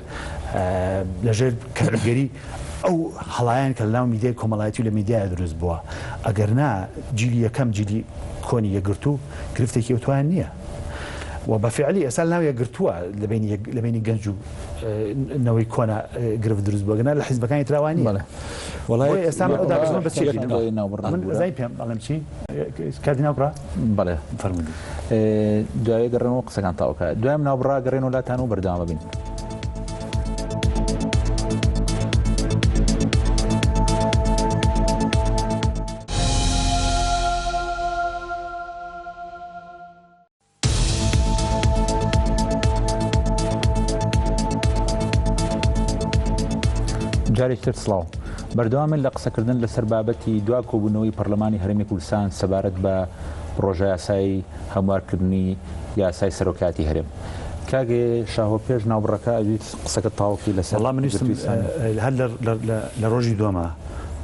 لەژێر کاریگەری ئەو هەڵایان کە لەناو میدیای کۆمەڵایەتی و لە میدیایا دروست بووە ئەگەر نا جیلی یەکەم جیلی کۆنی یەکگرتوو گرفتێکی ئەوتۆیان نییە و بە فعلی ئێستا لەناو یەکگرتووە لە بینی لە بینی گەنج و نەوەی کۆنە گرفت دروست بووە گەنا لە حیزبەکانی ترا وا نییە. بەڵێ. وەڵای ئێستا من ئەو دابەشبوونە بە چی یەک ئەبینم؟ دوای ناوبڕ من بوورە. ئەزانی پێم ئەڵێم چی؟ کاتی ناوبڕا؟ بەڵێ. فەرموو. دوای گەڕێنەوە قسەکان تەواو کە. دوای ناوبڕا گەڕێنەوە لاتان و بەردەوام بین. جارێکی تر سڵاو. بەردەوامین لە قسەکردن لەسەر بابەتی دوا کۆبوونەوەی پەرلەمانی هەرێمی کوردستان سەبارەت بە پڕۆژەیاسای هەموارکردنی یاسای سەرۆکایەتی هەرێم. کاک شاهۆ پێش ناوبڕەکە ئەویست قسەکەت تەواو بکەی لەسەر وەڵا من ویستم گرتووی سامی. هەر لە ڕۆژی دووەما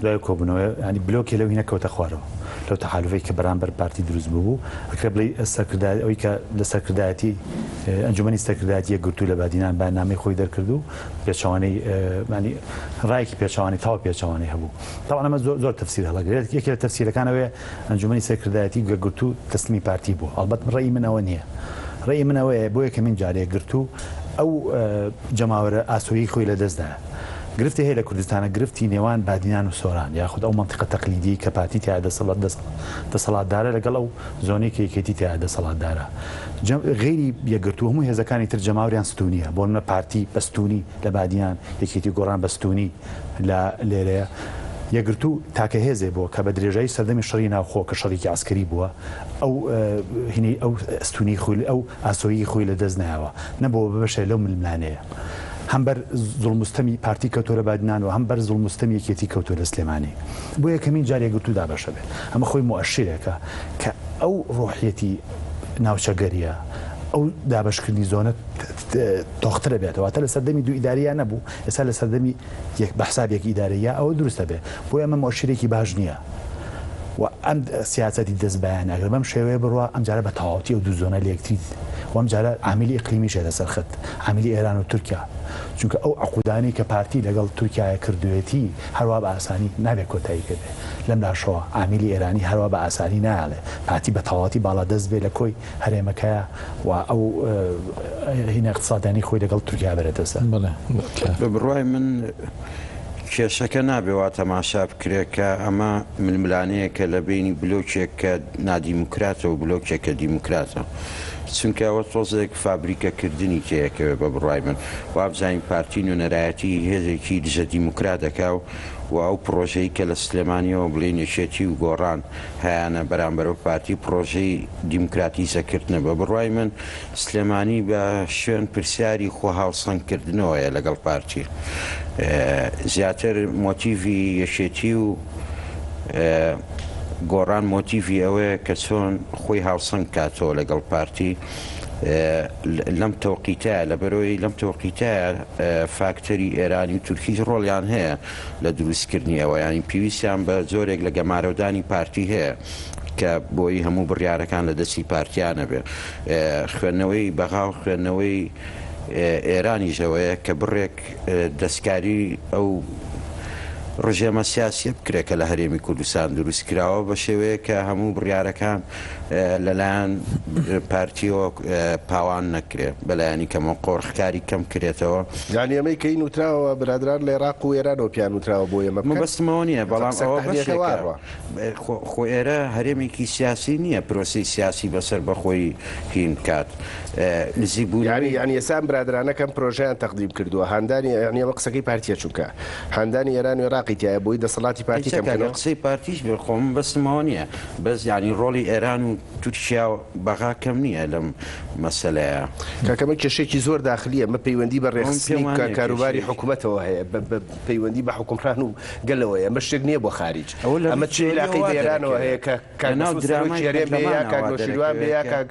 دوای کۆبوونەوە یانی بلۆکێ لەو هینە کەوتە خوارەوە. لەو تەحالوفەی کە بەرامبەر پارتی دروست ببوو، ئەکرێ بڵێی سەرکردایەتی ئەوەی کە لە سەرکردایەتی ئەنجومەنی سەرکردایەتی یەکگرتوو لە بادینان بەیاننامەی خۆی دەرکرد و پێچەوانەی یانی ڕایەکی پێچەوانەی تەواو پێچەوانەی هەبوو. تەبعەن ئەمە زۆر زۆر تەفسیر هەڵەگرێت، یەکێ لە تەفسیرەکان ئەوەیە ئەنجومەنی سەرکردایەتی یەکگرتوو تەسلیمی پارتی بووە، ئەڵبەت ڕەئی من ئەوە نییە. ڕەئی من ئەوەیە بۆ یەکەمین جار یەکگرتوو ئەو جەماوەرە ئاسۆیی خۆی لەدەست دایە. گرفتی هەیە لە کوردستانە گرفتی نێوان بادینان و سۆران یاخود ئەو مەنتیقە تەقلیدیەی کە پارتی تیایا دەسەڵات دەسەڵاتدارە لەگەڵ ئەو زۆنەی کە یەکێتی تیایا دەسەڵاتدارە جەم غەیری یەکگرتوو هەموو هێزەکانی تر جەماوریان ستونیە بۆ نمونە پارتی بە ستونی لە بادینان یەکێتی و گۆڕان بە ستونی لە لێرەیە یەکگرتوو تاکە هێزێ بووە کە بە درێژایی سەردەمی شەڕی ناوخۆ کە شەڕێکی عەسکەری بووە ئەو هینەی ئەو ستونی خۆی ئەو ئاسۆیی خۆی لە دەست نایەوە نەبووە بە بەشێ لەو ململانێیە. هەم بەر زوڵم و ستەمی پارتی کەوتووە لە بادینان و هەم بەر زوڵم و ستەمی یەکێتی کەوتووە لە سلێمانی. بۆ یەکەمین جار یەکگرتوو دابەش ئەبێ. ئەمە خۆی موئەشیرێکە کە ئەو ڕۆحیەتی ناوچەگەرییە، ئەو دابەشکردنی زۆنە تۆختر ئەبێتەوە. واتە لە سەردەمی دوو ئیدارەییا نەبوو، ئێستا لە سەردەمی یەک بە حساب یەک ئیدارەییا ئەوە دروست ئەبێ. بۆیە ئەمە موئەشیرێکی باش نییە. و ئەم سیاسەتی دەستبایانە ئەگەر بەم شێوەیە بڕوا ئەمجارە بە تەواوەتی ئەو دوو زۆنە لە یەکتری و ئەمجارە عامیلی ئیقلیمیش هێتە سەر خەت، عامیلی ئێران و تورکیا، چونکە ئەو عقودانەی کە پارتی لەگەڵ تورکیایە کردوویەتی هەروا بە ئاسانی نابێ کۆتایی پێ بێ، لەم لاشەوە عامیلی ئێرانی هەروا بە ئاسانی نایەڵێ پارتی بە تەواوەتی باڵادەست بێ لە کۆی هەرێمەکەیا و ئەو هینە ئیقتسادیانەی خۆی لەگەڵ تورکیا بەرێتە سەر. بەڵێ. بە بڕوای من کێشەکە نابێ وا تەماشا بکرێ کە ئەمە ململانێیەکە لە بەینی بلۆکێک کە نادیموکراتە و بلۆکێک کە دیموکراتە. چونکە ئەوە تۆزێک فابریکە کردنی تێیەکەوێ بە بڕوای من. وابزانین پارتی نوێنەرایەتی هێزێکی دژە دیموکرات دەکا و و ئەو پڕۆژەی کە لە سلێمانیەوە بڵێین یەکێتی و گۆڕان هەیانە بەرامبەر بە پارتی پڕۆژەی دیموکراتیزەکردنە. بە بڕوای من سلێمانی بە شوێن پرسیاری خۆ هاوسەنگکردنەوەیە لەگەڵ پارتی. زیاتر مۆتیڤی یەکێتی و گۆڕان مۆتیڤی ئەوەیە کە چۆن خۆی هاوسەنگ کاتەوە لەگەڵ پارتی لەم تەوقیتە لەبەرەوەی لەم تەوقیتە فاکتەری ئێرانی و تورکیش ڕۆڵیان هەیە لە دروستکردنی ئەوە یانی پێویستیان بە جۆرێک لە گەمارۆدانی پارتی هەیە کە بۆی هەموو بڕیارەکان لە دەستی پارتیا نەبێ. خوێندنەوەی بەغا و خوێندنەوەی ئێرانیش ئەوەیە کە بڕێک دەستکاری ئەو ڕژێمە سیاسیە بکرێت کە لە هەرێمی کوردستان دروست کراوە بە شێوەیە کە هەموو بڕیارەکان لەلایەن پارتیەوە پاوان نەکرێ بەلایەنی کەمەوە قۆرخکاری کەم کرێتەوە. یانی ئەمەی کەی نوتراوە برادران لە ئێراق و ئێرانەوە پیان وتراوە بۆ ئێمە بکەن؟ مەبەستم ئەوە نییە بەڵام ئەوە بەشێکە خۆ ئێرە هەرێمێکی سیاسی نییە پرۆسەی سیاسی بەسەر بەخۆی هین بکات نزیک بوونەوەی. یانی یانی ئێستا ئەم برادرانە کەم پرۆژەیان تەقدیم کردووە هاندانی یانی ئەمە قسەکەی پارتیە چونکە هاندانی ئێران و ئێراقی تیایە بۆی دەسەڵاتی پارتی کەم کەنەوە. قسەی پارتیش بێ خۆ من بەسم ئەوە نییە بەس یانی ڕۆڵی ئێران و تورکیا و بەغا کەم نییە لەم مەسەلەیە. کاکە ئەمە کێشەیەکی زۆر داخلیە ئەمە پەیوەندی بە ئەوم پێم ڕێکخستنی وانیە کاروباری کێشەیەکی. حکومەتەوە هەیە بە بە پەیوەندی بە حوکمڕان و گەلەوەیە ئەمە شتێک نییە بۆ خاریج ئەوە لە ئەمە ڕووی چ تیۆریەوە عیلاقەی وا بە ئێرانەوە دەرەکەوێ هەیە کە کاک لە ناو مەسعود سەرۆکی درامای هەرێم بێ یا پەرلەمانا کاک وا نەوشیروان بێ دەرەکەوێ یا کە کاک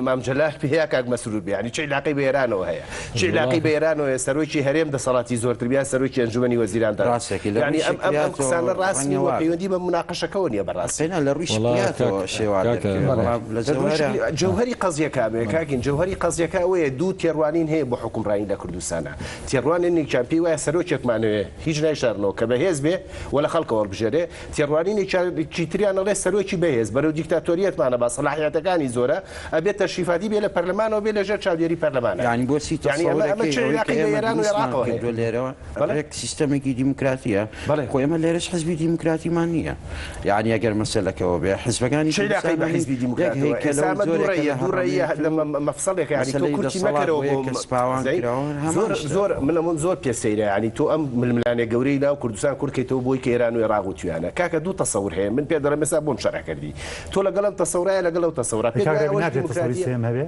مام جەلال بێ یا کاک مەسرور بێ یانی چ عیلاقەی بە ئێرانەوە هەیە چ عیلاقەی بە ئێرانەوە هەیە سەرۆکی هەرێم دەسەڵاتی زۆرتر بێ یا سەرۆکی ئەنجومەنی وەزیران دەرا ڕاستەکەی لە یانی ڕووی ئەم ئەم ئەم شکلیاتەوە قسانە ڕاست ڕەنگە نین و وا بێ. پەیوەندی بە موناقەشەکەوە نییە بەڕاستی. قەینا لە ڕووی وەڵا کاک شکلیاتەوە شێوا کاکە دەرکەوێ بەڵێ بەڵام لە لە ڕووی جەوهەرا شکلی جەوهەری قەزیەکە ئەمەیە کاکین جەوهەری قەزیەکە ئەوەیە دوو تێڕوانین هەیە بۆ حوکمڕانی لە کوردستانا تێڕوانینێکیان پێی وایە سەرۆکێکمان هەیە هیچ نایشارنەوە کە بەهێز بێ و لە خەڵکەوە هەڵبژێرێ تێڕوانینێکی تریان ئەڵێ سەرۆکی بەهێز بەرەو دیکتاتۆریەتمانە با سەلاحیاتەکانی زۆرە ئەبێ تەشریفاتی بێ لە پەرلەمانەوە بێ لەژێر چاودێری پەرلەمانە یانی بۆچی یانی ئەمە ئەمە تەسەورەکەی چ ئەوەی کە عیلاقەی بە ئێمە ئێران و دروستمان عێراقەوە هەیە کردووە لێرەوە بەڵێ ڕێک سیستەمێکی دیموکراتییە بەڵێ خۆ ئێمە لێرەش حزبی دیموکراتیمان نییە یانی ئەگەر مەسەلەکەوە بێ حزبەکانی چ عیلاقەی کوردستان بە هەمووی حیزبی یەک دیموکراتەوە هەیکەلە ئێستا و ئەمە دوو جۆرێکە ڕەئیە لە دوو ڕەئیە هەڕەمەیەت لە و مەفسەڵێکە یانی تۆ مەسەلەی کورتی دەسەڵات مەکەرەوە بۆ بۆ یەک کەس پاوان زەی کراوە هەمان زۆر شتە. زۆر من ئەمن زۆر پێ سەیرە یانی تۆ ئەم ململانێ گەورەی ناو کوردستان کورت کەیتەوە بۆی کە ئێران و ئێراق وتویانە کاکە دوو تەسەور هەیە من پێت دەڵێم ئێستا بۆم شەرح کردی تۆ لەگەڵ ئەم تەسەورایە لەگەڵ ئەو تەسەورا پێت کاک وایە رێبین ئەوەش ناکرێت تەسەوری دیموکراتیە سێیەم هەبێ؟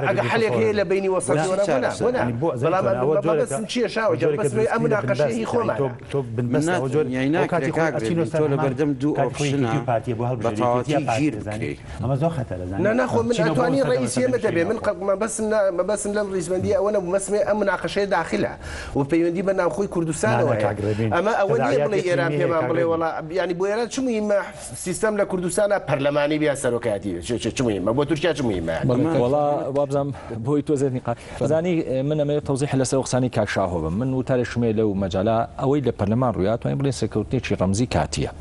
ئەگە حەلێک هەیە لە بەینی وەسەتی وەلا بۆ نا بۆ نا بەڵام مەبەستم چییە شاوە گیان بەس ئەم مناقەشەیە هی خۆمانە. تۆ بنبەست ئەوە جۆر ئەو کاتی خۆی ئەچینۆ سەر هەمان کاتی خۆی یەکێتی و پارتیە بۆ هەڵبژێری یەکێتی یا پارتی دەزانی ئەمە زۆر خەتەرە زانی نا نا خۆ من چینۆ بۆ ئەتوانی سەردەمە ڕەئیسی ئێمە سەردەمی دەبێ من شیرین قە مەبەستم نا مەبەستم لەم ڕیزبەندییە ئەوە نەبوو مەبەستم ئەم مناقەشەیە داخلە و پەیوەندی بە ناوخۆی نا کوردستانەوە نا هەیە کاک ڕێبین ئەمە ئەوە نییە تەداعیاتی بڵێی ئێران ئیقلیمی هەیە پێمان کاک بڵێ ڕێبین. وەڵا یانی بۆ ئێران چ موهیمە سیستەم لە کوردستانا پەرلەمانی بێ یا سەرۆکایەتی بێ چ چ موهیمە بۆ تورکیا چ موهیمە یانی. بەڵێ وەڵا وابزانم بۆی تۆزێ نیقا ئەزانی من ئەمەوێت تەوزیح لەسەر ئەو قسانەی کاک شاهۆ بم من وتارێکشم هەیە لەو مەجالە ئەوەی لە پەرلەمان ڕوویا توانین بڵێین سەرکەوتنێکی ڕەمزی کاتییە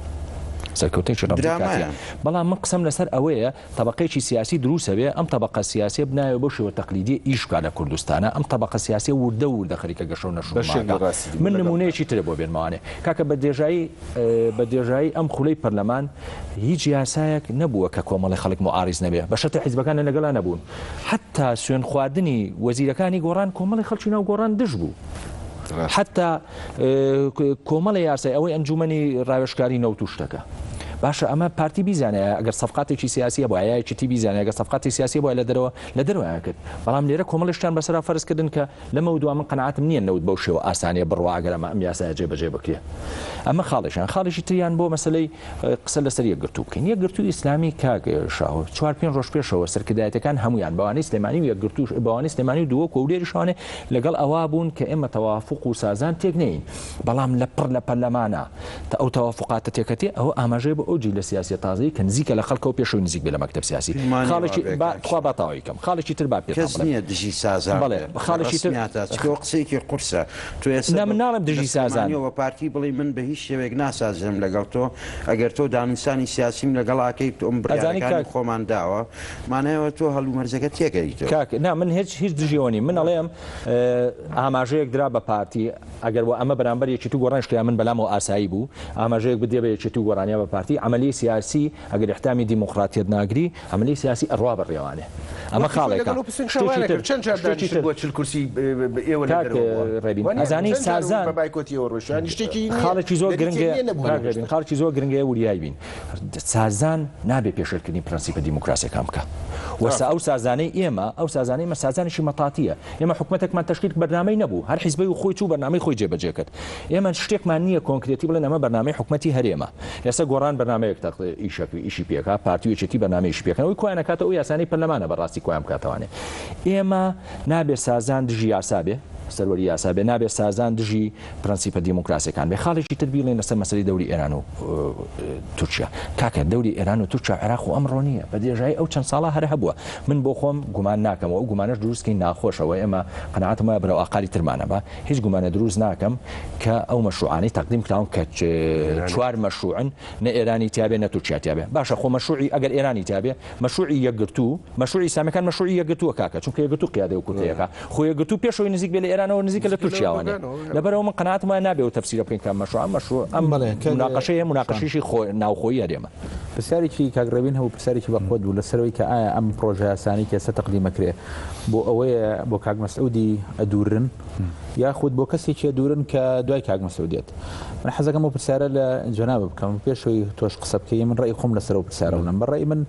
سەرکەوتنێکی ڕەمزی کاتیە درامایە. بەڵام من قسەم لەسەر ئەوەیە تەبەقەیەکی سیاسی دروست ئەبێ ئەم تەبەقە سیاسیە بناوێ بەو شێوە تەقلیدیە ئیش بکا لە کوردستانا ئەم تەبەقە سیاسیە وردە وردە خەریکە گەشە و نەشونما بەشێک لە ئەکا ڕاستی بوو من لەگەڵ نمونەیەکی ترە بۆ بێنمەوانێ کاکە بە درێژایی بە درێژایی ئەم خولەی پەرلەمان هیچ یاسایەک نەبووە کە کۆمەڵی خەڵک موعاریز نەبێ بە شەرتێ حیزبەکان لەگەڵا نەبوون حەتا سوێن خواردنی وەزیرەکانی گۆڕان کۆمەڵی خەڵکی ناو گۆڕان دژ بوو حەتا کۆمەڵی یاسای ئەوەی ئەنجومەنی ڕاوێژکاری نەوت و شتەکە باشە ئەمە پارتی بیزانە ئەگەر سەفقاتێکی سیاسیە بووە یەکێتی بیزانە ئەگەر سەفقاتی سیاسی بووە لە دەرەوە لە دەرەوەیان کرد بەڵام لێرە کۆمەڵی شتیان بەسەرا فەرز کردن کە لەمە دوا من قەناعەتم نییە نەوت بەو شێوە ئاسانیە بڕوا ئەگەر ئەمە ئەم یاسایە جێبەجێ بکرێ ئەمە خاڵێکیان خاڵێکی تریان بۆ مەسەلەی قسە لەسەر یەکگرتوو بکەین یەکگرتوو ئیسلامی کاک شاهۆ چوار پێنج ڕۆژ پێشەوە سەرکردایەتەکان هەمویان بەوانەی سلێمانی و یەکگرتوو بەوانەی سلێمانی و دهۆک و هەولێریشانێ لەگەڵ ئەوە بوون کە ئێمە تەوافق و سازان تێک نەین بەڵام لە پڕ لە پەرلەمانە تا ئەو تەوافقاتە تێکەتێ ئەوە ئاماژەیە بۆ ئەو جیلە سیاسیە تازەی کە نزیکە لە خەڵکەوە پێشەوەی نزیک بێ لە مەکتەب سیاسی پێمانەوە خاڵێکی بێ با کاک تخوا با تەواوی کەم خاڵێکی تر با پێتان کەس بڵێم نییە دژی سازان بەڵێ بێ لە خاڵێکی تر ڕەسمیاتا چونکە ئەوە قسەیەکی قورسە تۆ ئێستا نا بە من ناڵێم لە دژی سازان. سلێمانیەوە بە پارتی بڵێی من بە هیچ شێوەیەک ناسازێم لەگەڵ تۆ ئەگەر تۆ دانوستانی سیاسیم لەگەڵ ئەکەی تۆ ئەم ئەزانی بڕیارەکانی کاک خۆمان داوە مانای ئەوە تۆ هەلومەرجەکە تێکەیتەوە. کاک نا من هیچ هیچ دژی ئەوە نیم من ئەڵێم ئاماژەیەک درا بە پارتی ئەگەر وە ئەمە بەرامبەر یەکێتی و گۆڕانیش کرا من بەلامەوە ئاسایی بوو ئاماژەیەک بدرێ بە یەکێتی و گۆڕان یا بە پارتی عەمەلی سیاسی ئەگەر ئیحتامی دیموقراتیەت ناگری عەمەلی سیاسی ئەڕوا بە ڕێوانێ ئەمە وەختی خۆی خاڵێکە لەگەڵ ئۆپۆزسیۆن شتێکی شەوانە تر کرد چەند جار شتێکی دانیشتن تر بۆ 40 کورسی ئێوە لە کاک دەرەوە بووە ڕێبین وانیە ئەزانی چەند جار سازان بە بایکۆتی ئێوە ڕۆیشتووە یانی شتێکی نییە خاڵێکی زۆر نەریتێک گرنگە نییە نەبووە کاک لەو ڕێبین شتە. خاڵێکی زۆر گرنگە وریای بین سازان نابێ پێشێلکردنی پرەنسیپە دیموکراسیەکان بکا وەسا ئەو سازانەی ئێمە ئەو سازانەی ئێمە سازانێکی مەتاتیە ئێمە حکومەتێکمان تەشکیل بەرنامەی نەبوو هەر حیزبەی و خۆی چوو بەرنامەی خۆی جێبەجێ کرد ئێمە شتێکمان نییە کۆنکرێتی بڵێن ئەمە بەرنامەی حکومەتی هەرێمە ئێستا گۆڕان بەرنامەیەک ئیشەک ئیشی پێکا پارتی و یەکێتی بەرنامەی ئیشی پێکەن ئەوەی کۆیان ئەکاتەوە ئەو یاسانەی پەرلەمانە بەڕاستی کۆیان بکاتەوانێ ئێمە نابێ سازان دژی یاسا بێ سەروەری یاسا بێ نابێ سازان دژی پرەنسیپە دیموکراسیەکان بێ. خاڵێکی تر بیڵێین لەسەر مەسەلەی دەوری ئێران و تورکیا. کاکە دەوری ئێران و تورکیا و عێراق و ئەمڕۆ نییە. بە درێژایی ئەو چەند ساڵە هەر هەبووە. من بۆ خۆم گومان ناکەم و ئەو گومانەش دروست کەین ناخۆشە و ئێمە قەناعەتم وایە بەرەو ئاقاری ترمانە با. هیچ گومانە دروست ناکەم کە ئەو مەشروعانەی تەقدیم کراون کە چوار مەشروعن نە ئێرانی تیابێ نە تورکیا تیابێ. باشە خۆ مەشروعی ئەگەر ئێرانی تیابێ مەشروعی یەکگرتوو، مەشروعی ئیسلامیەکان مەشروعی یەکگرتووە کاکە، چونکە یەکگرتوو قیادەی ئەو کوتلەیەکە، خۆ یەکگرتوو پێش ئەوەی نزیک بێ لە ئێرانەوە نزیکە لە تورکیاوە نێ، لەبەرئەوە من قەناعەتم وایە نابێ ئەو تەفسیرە بکەین کە مەشروع ئەم مەشروع ئەم موناقەشەیە موناقەشەیەکی خۆ ناوخۆیی هەرێمە. پرسیارێکی کاک ڕێبین هەبوو پرسیارێکی بەقوەت بوو لەسەر ئەوەی کە ئایا ئەم پڕۆژە یاسانەی کە ئێستا تەقدیم ئەکرێ بۆ ئەوەیە بۆ کاک مەسعودی ئەدوورن یاخود بۆ کەسێکی ئەدوورن کە دوای کاک مەسعود دێت؟ من حەزەکەم ئەو پرسیارە لە جەنابت بکەم پێش ئەوەی تۆش قسە بکەی من ڕەئی خۆم لەسەر ئەو پرسیارە بڵێم بە ڕەئی من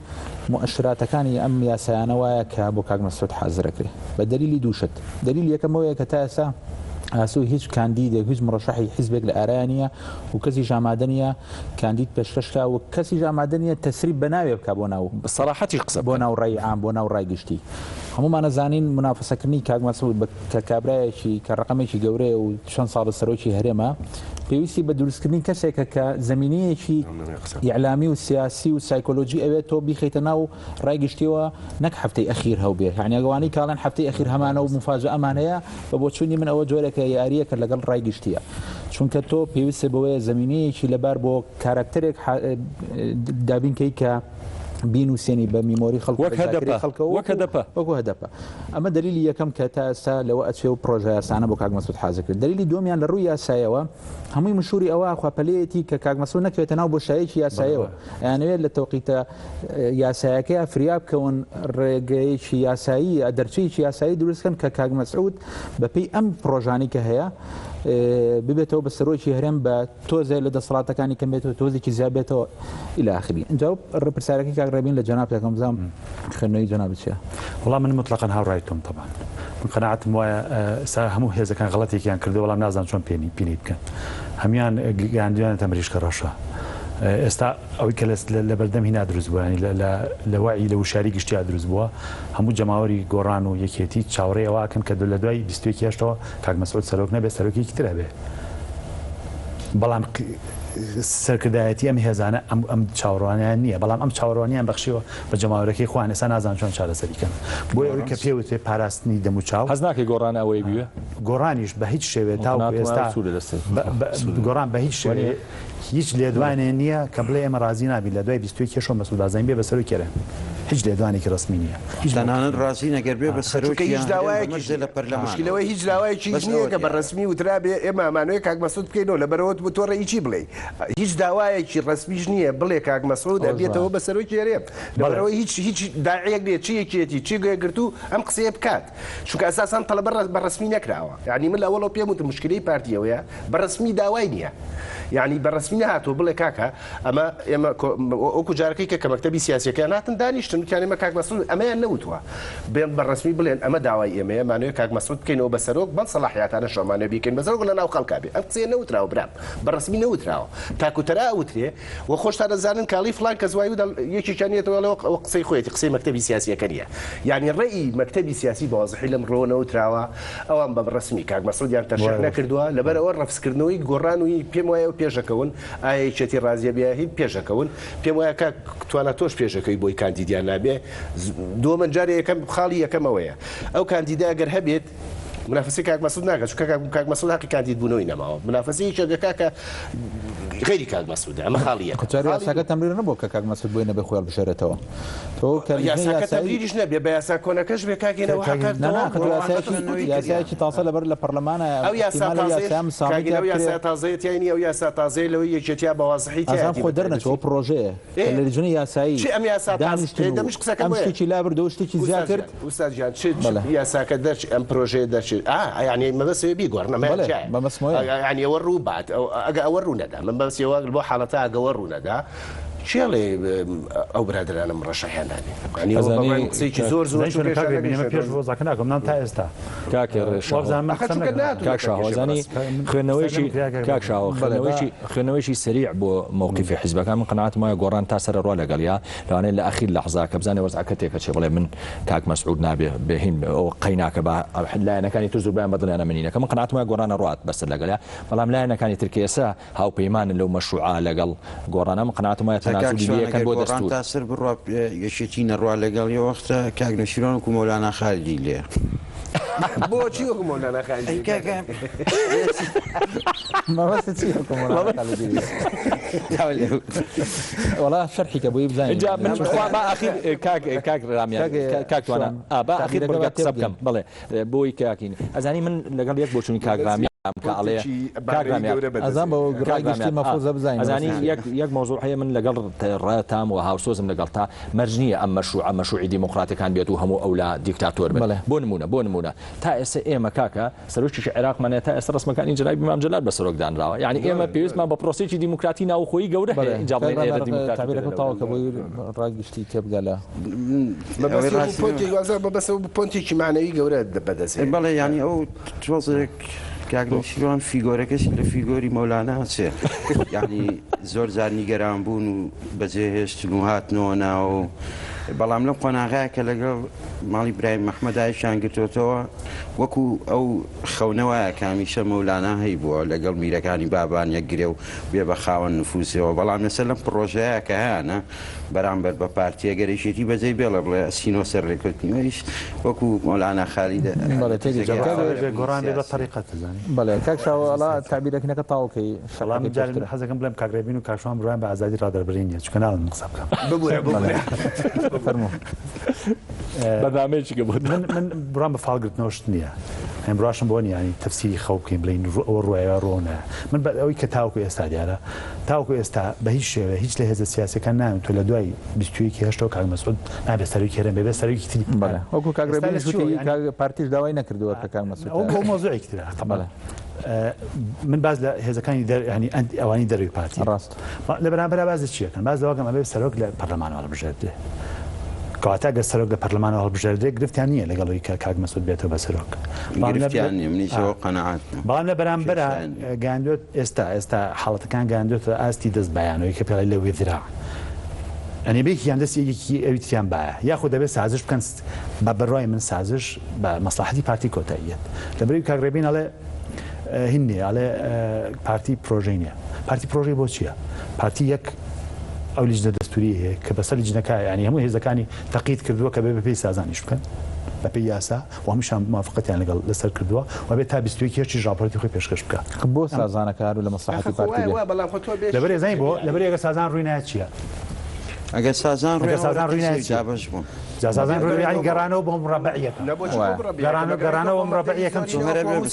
موئەشراتەکانی ئەم یاسایانە وایە کە بۆ کاک مەسعود حازرەکرێ بە دەلیلی دوو شت دەلیلی یەکەم ئەوەیە کە تا ئێستا ئاسۆی هیچ کاندیدێک هیچ مڕەشەحی حیزبێک لە ئارایا نییە و کەسیش ئامادە نییە کاندید پێشکەش کا و کەسیش ئامادە نییە تەسریب بە ناوێ بکا بۆ ناو بە سەراحەتیش قسە بۆ بکەن. ناو ڕای عام بۆ ناو ڕای گشتی هەموومان ئەزانین مونافەسەکردنی کاک مەسعود بە کە کابرایەکی کە ڕەقەمێکی گەورەیە و چەند ساڵە سەرۆکی هەرێمە پێویستی بە دروستکردنی کەسێکە کە زەمینەیەکی ئیعلامی و سیاسی و سایکۆلۆژی ئەوێت تۆ بیخەیتە ناو ڕای گشتیەوە نەک هەفتەی ئەخیر هەوبێ یعنی ئەوانەی کاڵێن هەفتەی ئەخیر هەمانە و موفاجەئەمان هەیە بە بۆچوونی من ئەوە جۆرێکە یارییەکە لەگەڵ ڕای گشتیە چونکە تۆ پێویستە بەوەیە زەمینەیەکی لەبار بۆ کاراکتەرێک دابین کەی کە بینوسێنی بە میمۆری خەڵک وەک هەدەپە خەڵکەوە وەک هەدەپە وەکو هەدەپە ئەمە دەلیلی یەکەم کە تا ئێستا لەوە ئەچێ و پڕۆژە یاسانە بۆ کاک مەسعود حازر کرد دەلیلی دووەمیان لە ڕووی یاسایەوە هەمووی مشوری ئەوە خوا پەلەیەتی کە کاک مەسعود نەکەوێتە ناو بۆشایەکی یاسایەوە ئەیانەوێت لە تەوقیتە یاسایەکەیا فریا بکەون ڕێگەیەکی یاسایی دەرچەیەکی یاسایی دروست کەن کە کاک مەسعود بەپێی ئەم پڕۆژانەی کە هەیە. ببێتەوە بە سەرۆکی هەرێم بە تۆزێ لە دەسەڵاتەکانی کەم بێتەوە تۆزێکی زیاد بێتەوە الی آخری. ئینجا پرسیارەکەی کاک ڕێبین لە جەنابت ئەکەم بزانم خوێندنەوەی جەنابت چییە؟ وەڵا من موتڵەقەن هاوڕای تۆم تەبعەن من قەناعەتم وایە ئێستا هەموو هێزەکان غەڵەتێکیان کردووە بەڵام نازانم چۆن پێنی پینەی بکەن هەموان گەیاندویانەتە مریشکە ڕەشە ئێستا ئەوەی کە لە بەردەم هینا دروست بووە ینی لە وەعی لە وشیاری گشتیا دروست بووە هەموو جەماوەری گۆڕان و یەکێتی چاوەڕێی ئەوە ئەکەن کە لە دوای 21 هێشتەوە کاک مەسعود سەرۆک نەبێ سەرۆکێکی تر هەبێ بەڵام سەرکردایەتی ئەم هێزانە ئەم ئەم چاوەڕوانیان نییە بەڵام ئەم چاوەڕوانیان بەخشیوە بە جەماوەرەکەی خۆیان ئێستا نازان چۆن چارەسەری کەن بۆیە ئەوەی کە پێ وترێ پاراستنی دەموچاو هەست ناکەی گۆڕان ئەوەی بیوێ؟ گۆڕانیش بە هیچ شێوەیە تاوەکو ئێستا گۆڕان بە هیچ شێوەیە هیچ لێدوانێ نییە کە بڵێ ئێمە ڕازی نابین لە دوای 21 هێشەوە مەسعود بارزانی بێ بە سەرۆکی هەرێم هیچ لێدوانێکی ڕەسمی نییە هیچ تەنانەت ڕازین ئەگەر بێ بە چونکە سەرۆکی هیچ هەرێم بە داوایەکیش مەرجێ نییە لە پەرلەمانەوە مشکلەوەی هیچ داوایەکیش بەس نییە ئەوە کە بە دیارە. ڕەسمی وترابێ ئێمە ئەمانەوێ کاک مەسعود بکەینەوە لەبەرئەوە تۆ ڕێی چی بڵێی هیچ داوایەکی ڕەسمیش نییە بڵێ کاک مەسعود ئەوەش ئەبێتەوە وایە. بە سەرۆکی هەرێم بەڵێ. لەبەرئەوەی هیچ هیچ داعیەک نییە چ یەکێتی چ یەکگرتوو ئەم قسەیە بکات چونکە ئەساسەن تەڵەبە بە ڕەسمی نەکراوە یانی من لە ئەوەڵەوە پێم وتم مشکلەی پارتی ئەوەیە بە ڕەسمی داوای نییە یانی بە ڕەسمی نەهاتووە بڵێ کاکە ئەمە ئێمە وەکو جارەکەی کە کە مەکتەبی سیاسیەکەیان هاتن دانیشتن وتیان ئێمە کاک مەسعود ئەمەیان نەوتووە بێن بە ڕەسمی بڵێن ئەمە داوای ئێمەیە مانەوێ کاک مەسعود بکەینەوە بە سەرۆک بەم سەڵاحیاتانەش ئەمانەوێ بیکەین بە سەرۆک لە ناو خەڵکا بێ ئەم قسەیە نەوتراوە برام بە ڕەسمی نەوتراوە تاکو تەرا ئەوترێ و خۆشتان ئەزانن کاڵی فڵان کەس وای و یەکێکیان یەتەوە ئەڵێ ئەوە قسەی خۆیەتی قسەی مەکتەبی سیاسیەکە نیە یانی ڕەئی مەکتەبی سیاسی بە وازحی لەم ڕووە نەوتراوە ئەوان بە ڕەسمی کاک مەسعودیان تەرشیح نەکردووە لەبەر ئەوە ڕەفزکردنەوەی گۆڕان و پێم وایە ئەو پێشەکەون ئایا یەکێتی ڕازیە بێ هی پێشەکەون پێم وایە کاک توانا تۆش پێشەکەوی بۆی کاندیدیان نابێ دووەمن جارێ یەکەم خاڵی یەکەم ئەوەیە ئەو کاندیدا ئەگەر هەبێت منافەسەی کاک مەسعود ناکات چونکە کاک کاک مەسعود حەقی کاندید بوونەوەی نەماوە منافەسەی یەکێک دەکات کە غەیری کاک مەسعودە ئەمە خاڵی یەکەم جارێ خاڵی یاساکە دوو تەمریر نەبووە کە کاک مەسعود بۆی نەبێ خۆی هەڵبژێرێتەوە تۆ کە لیژنەی یاساکە یاسایی تەمریریش نەبێ بە یاسا کۆنەکەش بێ کاک هێنەوە کاک حەقە نا نا تەواو خە تۆ بووە یاسایەکی سقوتی کردیان یاسایەکی تازە لەبەر لە پەرلەمانە ئەو یاسا احتیمالە تازەیەش یاسا مساومی کاک تیا ئەو بکرێ یاسا تازەیە تیای نییە ئەو یاسا تازەیە لەوەی یەکێتیا بە وازحی ئازان تیایەتی خۆ بە دەرنەچوو تایبەتی ئەو پڕۆژەیە ئێ کە لە لیژنەی یاسایی چ ئەم یاسا تاز دانیشتن ئێ و دەمش قسەکەم ئەم بۆیە شتێکی لابرد و شتێکی زیاد ئوستاز کرد گیان ئوستاز گیان چ چ بەڵێ یاساکە دەرچ ئەم پرۆژەیە دەرچێت ئا یانی مەبەست ئەوەیە بیگۆڕن ئەمەیان بەڵێ جیایە مەبەستم ئەوەیە. یانی ئەوە ڕوو بات ئەگە ئەوە ڕوو نەدا من مەبەستی ئەوە بۆ حاڵەتە ئەگە ئەوە ڕوو نەدا کێڵێ ئەو برادەرانە مڕەشەحیان نابێ یانی ئەوە ئەزانی بەڕای من قسەیەکی کاک زۆر زۆر زانی چونکە چۆنە هێشتا کاک رێبین ئێمە نەگەیشتە پێش وەزعەکە ناکەم نام تا ئێستا کاک شاهۆ وابزانم من ئەخە قسەم چونکە نەکردووە. ناتوو کاک لەسەر شاهۆ کێشەی ئەزانی بەڕەسمی. خوێندنەوەیەکی قسەکەم کرا کاک کاک رێبین. شاهۆ بەڵێ با خوێندنەوەیەکی خوێندنەوەیەکی سەریع بۆ مەوقیفی حیزبەکان من قەناعەتم وایە گۆڕان تا سەرەڕوا لەگەڵیا لەوانەیە لە ئەخیر لەحزا کە بزانێ وەزعەکە تێکەچێ بڵێ من کاک مەسعود نابێ بێ هین ئەو قەیناکە با لایەنەکانی تر زۆربەیان بە دڵیانە منینەکە من قەناعەتم وایە گۆڕان ئەڕوات بەسەر لەگەڵیا بەڵام لایەنەکانی تر کە ئێستا هاوپەیمانن لەو مەشروعە لەگەڵ گۆڕانە من قەناعەتم وایە تا کاک تەنازولی شوان لێ ئەکەن ئەگەر بۆ گۆڕان دەستور. تا سەر بڕوا یەکێتی نەڕوا لەگەڵی وەختە کاک نەوشیروان وەکو مەولانا خالیدی لێ. بۆچی وەکو مەولانا خالیدی ئەی کاکە مەبەستت چییە وەکو مەولانا خالیدی لێ؟ وەڵا شەرحی کە بۆی بزانین. ئینجا من خوا با ئەخیر کاک کاک ڕامیار کاک کاک توانا شوان ئا با ئەخیر تەعبیرەکە بڕگە با قسە بکەم تێبگەین. بەڵێ بۆی کاکین ئەزانی من لەگەڵ یەک بۆچوونی کاک ڕامیار کە ئەڵێ کاک ڕامیار ئەزان بە ڕای کاک گشتی ڕامیار ئا مەفروزە بزانین ئەزانی مەبەستت چییە. یەک یەک مەوزوع هەیە من لەگەڵ ڕاتام و هاوسۆزم لەگەڵ تا مەرج نییە ئەم مەشروعە مەشروعی دیموکراتەکان بێت و هەموو ئەولا دیکتاتۆر بن بەڵێ. بۆ نموونە بۆ نموونە تا ئێستا ئێمە کاکە سەرۆکێکی عێراقمان هەیە تا ئێستا ڕەسمەکانی جەنابی مام جەلال بە سەرۆک دانراوە یعنی ئێمە پێویستمان بە پرۆسەیەکی دیموکراتی ناوخۆیی گەورە هەیە بەڵێ ئینجا کاک بڵێین ئێرە ڕامیار دیموکراتی تەعبیرەکە تێدا تەواو لەولا کە بۆی ڕای گشتی تێبگا لە ئەوەی مەبەستی وەکو ڕاستی پۆنتێک وازا مەبەستە وەکو پۆنتێکی مەعنەوی گەورە بەدەست هێنێ. بەڵێ یانی ئەو تۆزێک کاک نەوشیروان فیگۆرەکەشی لە فیگۆری مەولانا ئەچێ یانی زۆر جار نیگەران بوون و بەجێهێشتن و هاتنەوە ناوە و بەڵام لەم قۆناغەیە کە لەگەڵ ماڵی برایم مەحمەد ئایشیان گرتۆتەوە وەکو ئەو خەونە وایە کە هەمیشە مەولانا هەیبووە لەگەڵ میرەکانی بابان یەک گرێ و بێ بە خاوەن نفوزەوە بەڵام ئێستا لەم پڕۆژەیە کە هەیانە بەرامبەر بە پارتی ئەگەر یەکێتی بەجێی بێڵێ بڵێ ئەچینەوە سەر رێککەوتنی ئەویش وەکو مەولانا خالیدە بەڵێ تێگەیشتم کاک بێ گۆڕان بێ بە تەریقەت ئەزانی. بەڵێ کاک شاوە ئەڵا تەعبیرەکنەکە تەواو کەی وەڵا من شەرحەکەی جارێ پێشتر. حەزەکەم بڵێم کاک رێبین و کاک شوان بڕوایان بە ئازادی ڕادەربرین نیە چونکە ناڵێن من قسە بکەم. ببورە بەڵێ ببورە. فەرموو. بەرنامەیەکی کە بۆ من من بڕوام بە فاڵ گرتنەوە شت نییە یانی بڕواشم بۆ نییە یانی تەفسیری خەو بکەین بڵێین ئەوە ڕوایە یا ڕوو نایە من بە ئەوەی کە تاوەکو ئێستا دیارە تاوەکو ئێستا بە هیچ شێوەیە هیچ لە هێزە سیاسیەکان ناوێن تۆ لە دوای 21 هەشتەوە کاک مەسعود نابێت سەرۆکی هەرێم بێ بێ سەرۆکی تری بەڵێ وەکو کاک ئێستا ڕێبینیش لە چیەوە وتی یانی کاک پارتیش داوای نەکردووە کە کاک مەسعود ئەو بۆ مەوزوعێکی ترە تەبعەن بەڵێ. من باس لە هێزەکانی دەر ینی ئەوانی دەروی پارتی ڕاست لە بەرامبەر باس لە چیەکەن باس لەوەکەم ئەبێ سەرۆک لە پەرلەمان هەڵبژێردرێ کەواتە گەر سەرۆک لە پەرلەمان هەڵبژێردرێ گرفتیان نییە لەگەڵ ئەوەی کە کاک مەسعود بێتەوە بە سەرۆک گرفتیان نییە منیش ئەوە قەناعەتمە. بەڵام لە بەرامبەرا کێشەیان نییە. گەیاندوێت ئێستا ئێستا حاڵەتەکان گەیاندوێتە ئاستی دەست بایانەوەی کە پێڵی لە وێدرا ئەنی بێکیان دەستی یەکی ئەوی تریان بایە یاخود دەبێت سازش بکەن بە بڕوای من سازش بە مەسڵەحەتی پارتی کۆتاییەت لەبەرئەوەی کاک ڕێبین ئەڵێ هین نییە ئەڵێ پارتی پرۆژەی نییە پارتی پرۆژەی بۆ چییە؟ پارتی یەک ئەو لیژنە دەستوری هەیە کە بەسەر لیژنەکە ینی هەموو هێزەکانی تەقید کردووە کە بێ بەپێی سازانیش بکەن بەپێی یاسا و هەمووشان موافقەتیان لەگەڵ لەسەر کردووە و بێت تا 21 هێشتی ژاپۆرتی خۆی پێشکەش بکە. بۆ سازانەکە هەر لە مەسڵەحەتی پارتی بێ؟ لەبەر ئێزانی بۆ لەبەر ئەگەر سازان ڕووی نایە چییە؟ ئەگەر سازان ئەگەر سازان ڕووی نایە چییە؟ دابەش بوون. جا سازان ڕووی یانی گەڕانەوە بۆ مڕەبەعیەکە. گەڕانەوە گەڕانەوە بۆ مڕەبەعیەکەم چی؟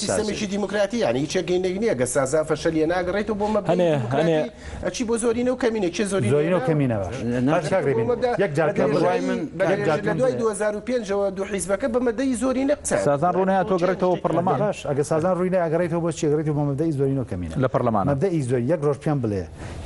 سیستەمێکی دیموکراتی یانی هیچ گەینێک نییە گە سازان فەشەلیە ناگەڕێتەوە بۆ مەبدەئی هەنێ هەنێ دیموکراتی ئەچی بۆ زۆرینە و کەمینە کێ زۆرینە زۆرینە و کەمینە باش باش کاک ڕێبین یەک جار پێم بڵێ بەدرێژایی من یەک جار بەدرێژ لە پێم دوای بڵێ 2005ەوە دوو حیزبەکە بە مەبدەئی زۆرینە قسەیان سازان کردووە ڕوو یانی نەهاتووە بۆ چی گەڕێتەوە شتێکی پەرلەمان. باش ئەگەر سازان ڕووی نایە ئەگەڕێتەوە بۆ چی ئەگەڕێتەوە بۆ مەبدەئی زۆرینە و کەمینە لە پەرلەمانە. مەبدەئی زۆر یەک ڕۆژ پێم بڵێ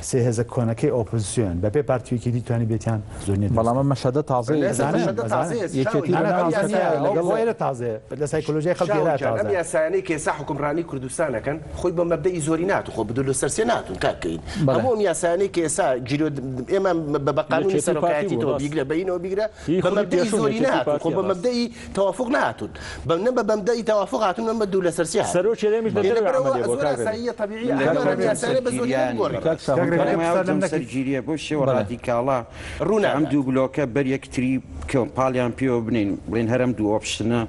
سێ هێزە کۆنەکەی ئۆپۆزسیۆن بەپێ پارتی و یەکێتی توانی بێتیان زۆرینە دروست بەڵام کەن. ئەم مەشهەدە تازەیە ئەزانم، ئەزانم ئەزانم. یەکێتی لە نا نا ناو تازە نییە حزبەکە لەگەڵ ئەو ئێرە تازەیە لە سایکۆلۆژیای خەڵکی ئێرە شاو جان ئەم تازە. یاسایانەی کە ئێستا حوکمڕانی کوردستان ئەکەن خۆی بە مەبدەئی زۆری ناتون خۆ بدو لەسەر سێ ناتون کاک کەین بەڵێ. هەموو ئەم یاسایانەی کە ئێستا گیرۆ ئێمە بە بە قانونی یەکێتی و پارتی سەرۆکایەتی بوو تۆ ڕاست. بیگرە بەینەوە بیگرە هی بە خولی مەبدەئی پێشوو زۆری یەکێتی و نەهاتون خۆ پارتیە بە ڕاست. مەبدەئی تەوافوق نەهاتون بە نە بە بەمدەئی تەوافوق هاتون نە بە دوو لەسەر سێ هاتون. سەرۆکی هەرێمیش لە لێ دەرەوەی لەبەرئەوە عەمەلیە بووە زۆر کاک ڕێبین. ئاساییە تەبیعیە من هەمان لەگەڵ ئەم یاسایانە بە زۆری جەمسەرگیریانی نەگۆڕین. کاک شاهۆ کاک ڕێبین پێم وایە پرسیار لەم نەکرد. جەمسەرگیریە بەو شێوە بەڵێ. ڕادیکاڵە ڕوو کە ئەم نادات. دوو بلۆکە بەر یەکتری بکەون پاڵیان پێوە بنێین بڵێن هەر ئەم دوو option ە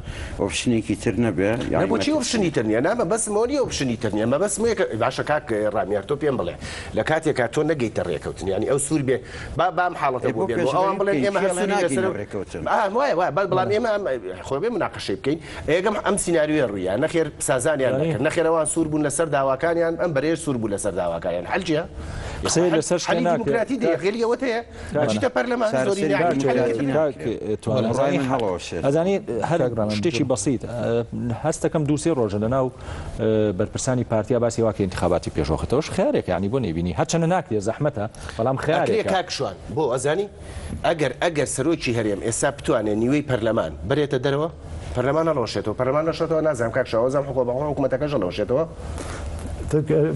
option ێکی تر نەبێ نا یانی بۆچی مەترسی option ی تر نییە؟ نا مەبەستم ئەوە نییە option ی تر نییە مەبەستم ئەوەیە کە باشە کاک ڕامیار تۆ پێم بڵێ لە کاتێکا تۆ نەگەیتە ڕێکەوتن یانی ئەو سوور بێ با با ئەم حاڵەتە ئێ بۆ بۆ بێن بۆ ئەوان پێشڕەوی بڵێن بکەین ئێمە کێ هەر ئەڵێ سوورین ناگەینە لەسەر ڕێکەوتن؟ ئا وایە وایە بەڵام ئێمە ئەم خۆ بێ مناقەشەی بکەین ئێگەم ئەم سیناریۆیە ڕوویا نەخێر سازانیان یانی نەکرد نەخێر ئەوان سوور بوون لەسەر داواکانیان ئەم بەرەیەش سوور بوو لەسەر داواکانیان حەل چییە؟ یاخوا قسەی حەل لەسەر شتێ حەلی ناکرێ دیموکراتی دێ کاک غێری ئەوەت هەیە کاک ئەچیتە پەرلەمان زۆرینە چارەسەری یانی حەلێکی دیموکراتی تر کاک ناکرێ توانە بە بڕوای ئەزانی من هەڵەوەشێت. ئەزانی هەر کاک ڕامیار شتێکی بەسیت هەستەکەم دوو سێ ڕۆژە لەناو بەرپرسانی پارتیا باسی وا کە ئینتخاباتی پێشوەختەوەش خیارێکە یانی بۆ نەیبینی هەرچەنە ناکرێ زەحمەتە بەڵام ئەکرێ خیارێکە. کاک شوان بۆ ئەزانی ئەگەر ئەگەر سەرۆکی هەرێم ئێستا بتوانێ نیوەی پەرلەمان بەرێتە دەرەوە پەرلەمان هەڵەوەشێتەوە پەرلەمان نەشێتەوە نازانم کاک شاوەزام حکومە بەخۆ حکومەتەکەش هەڵەوەشێتەوە.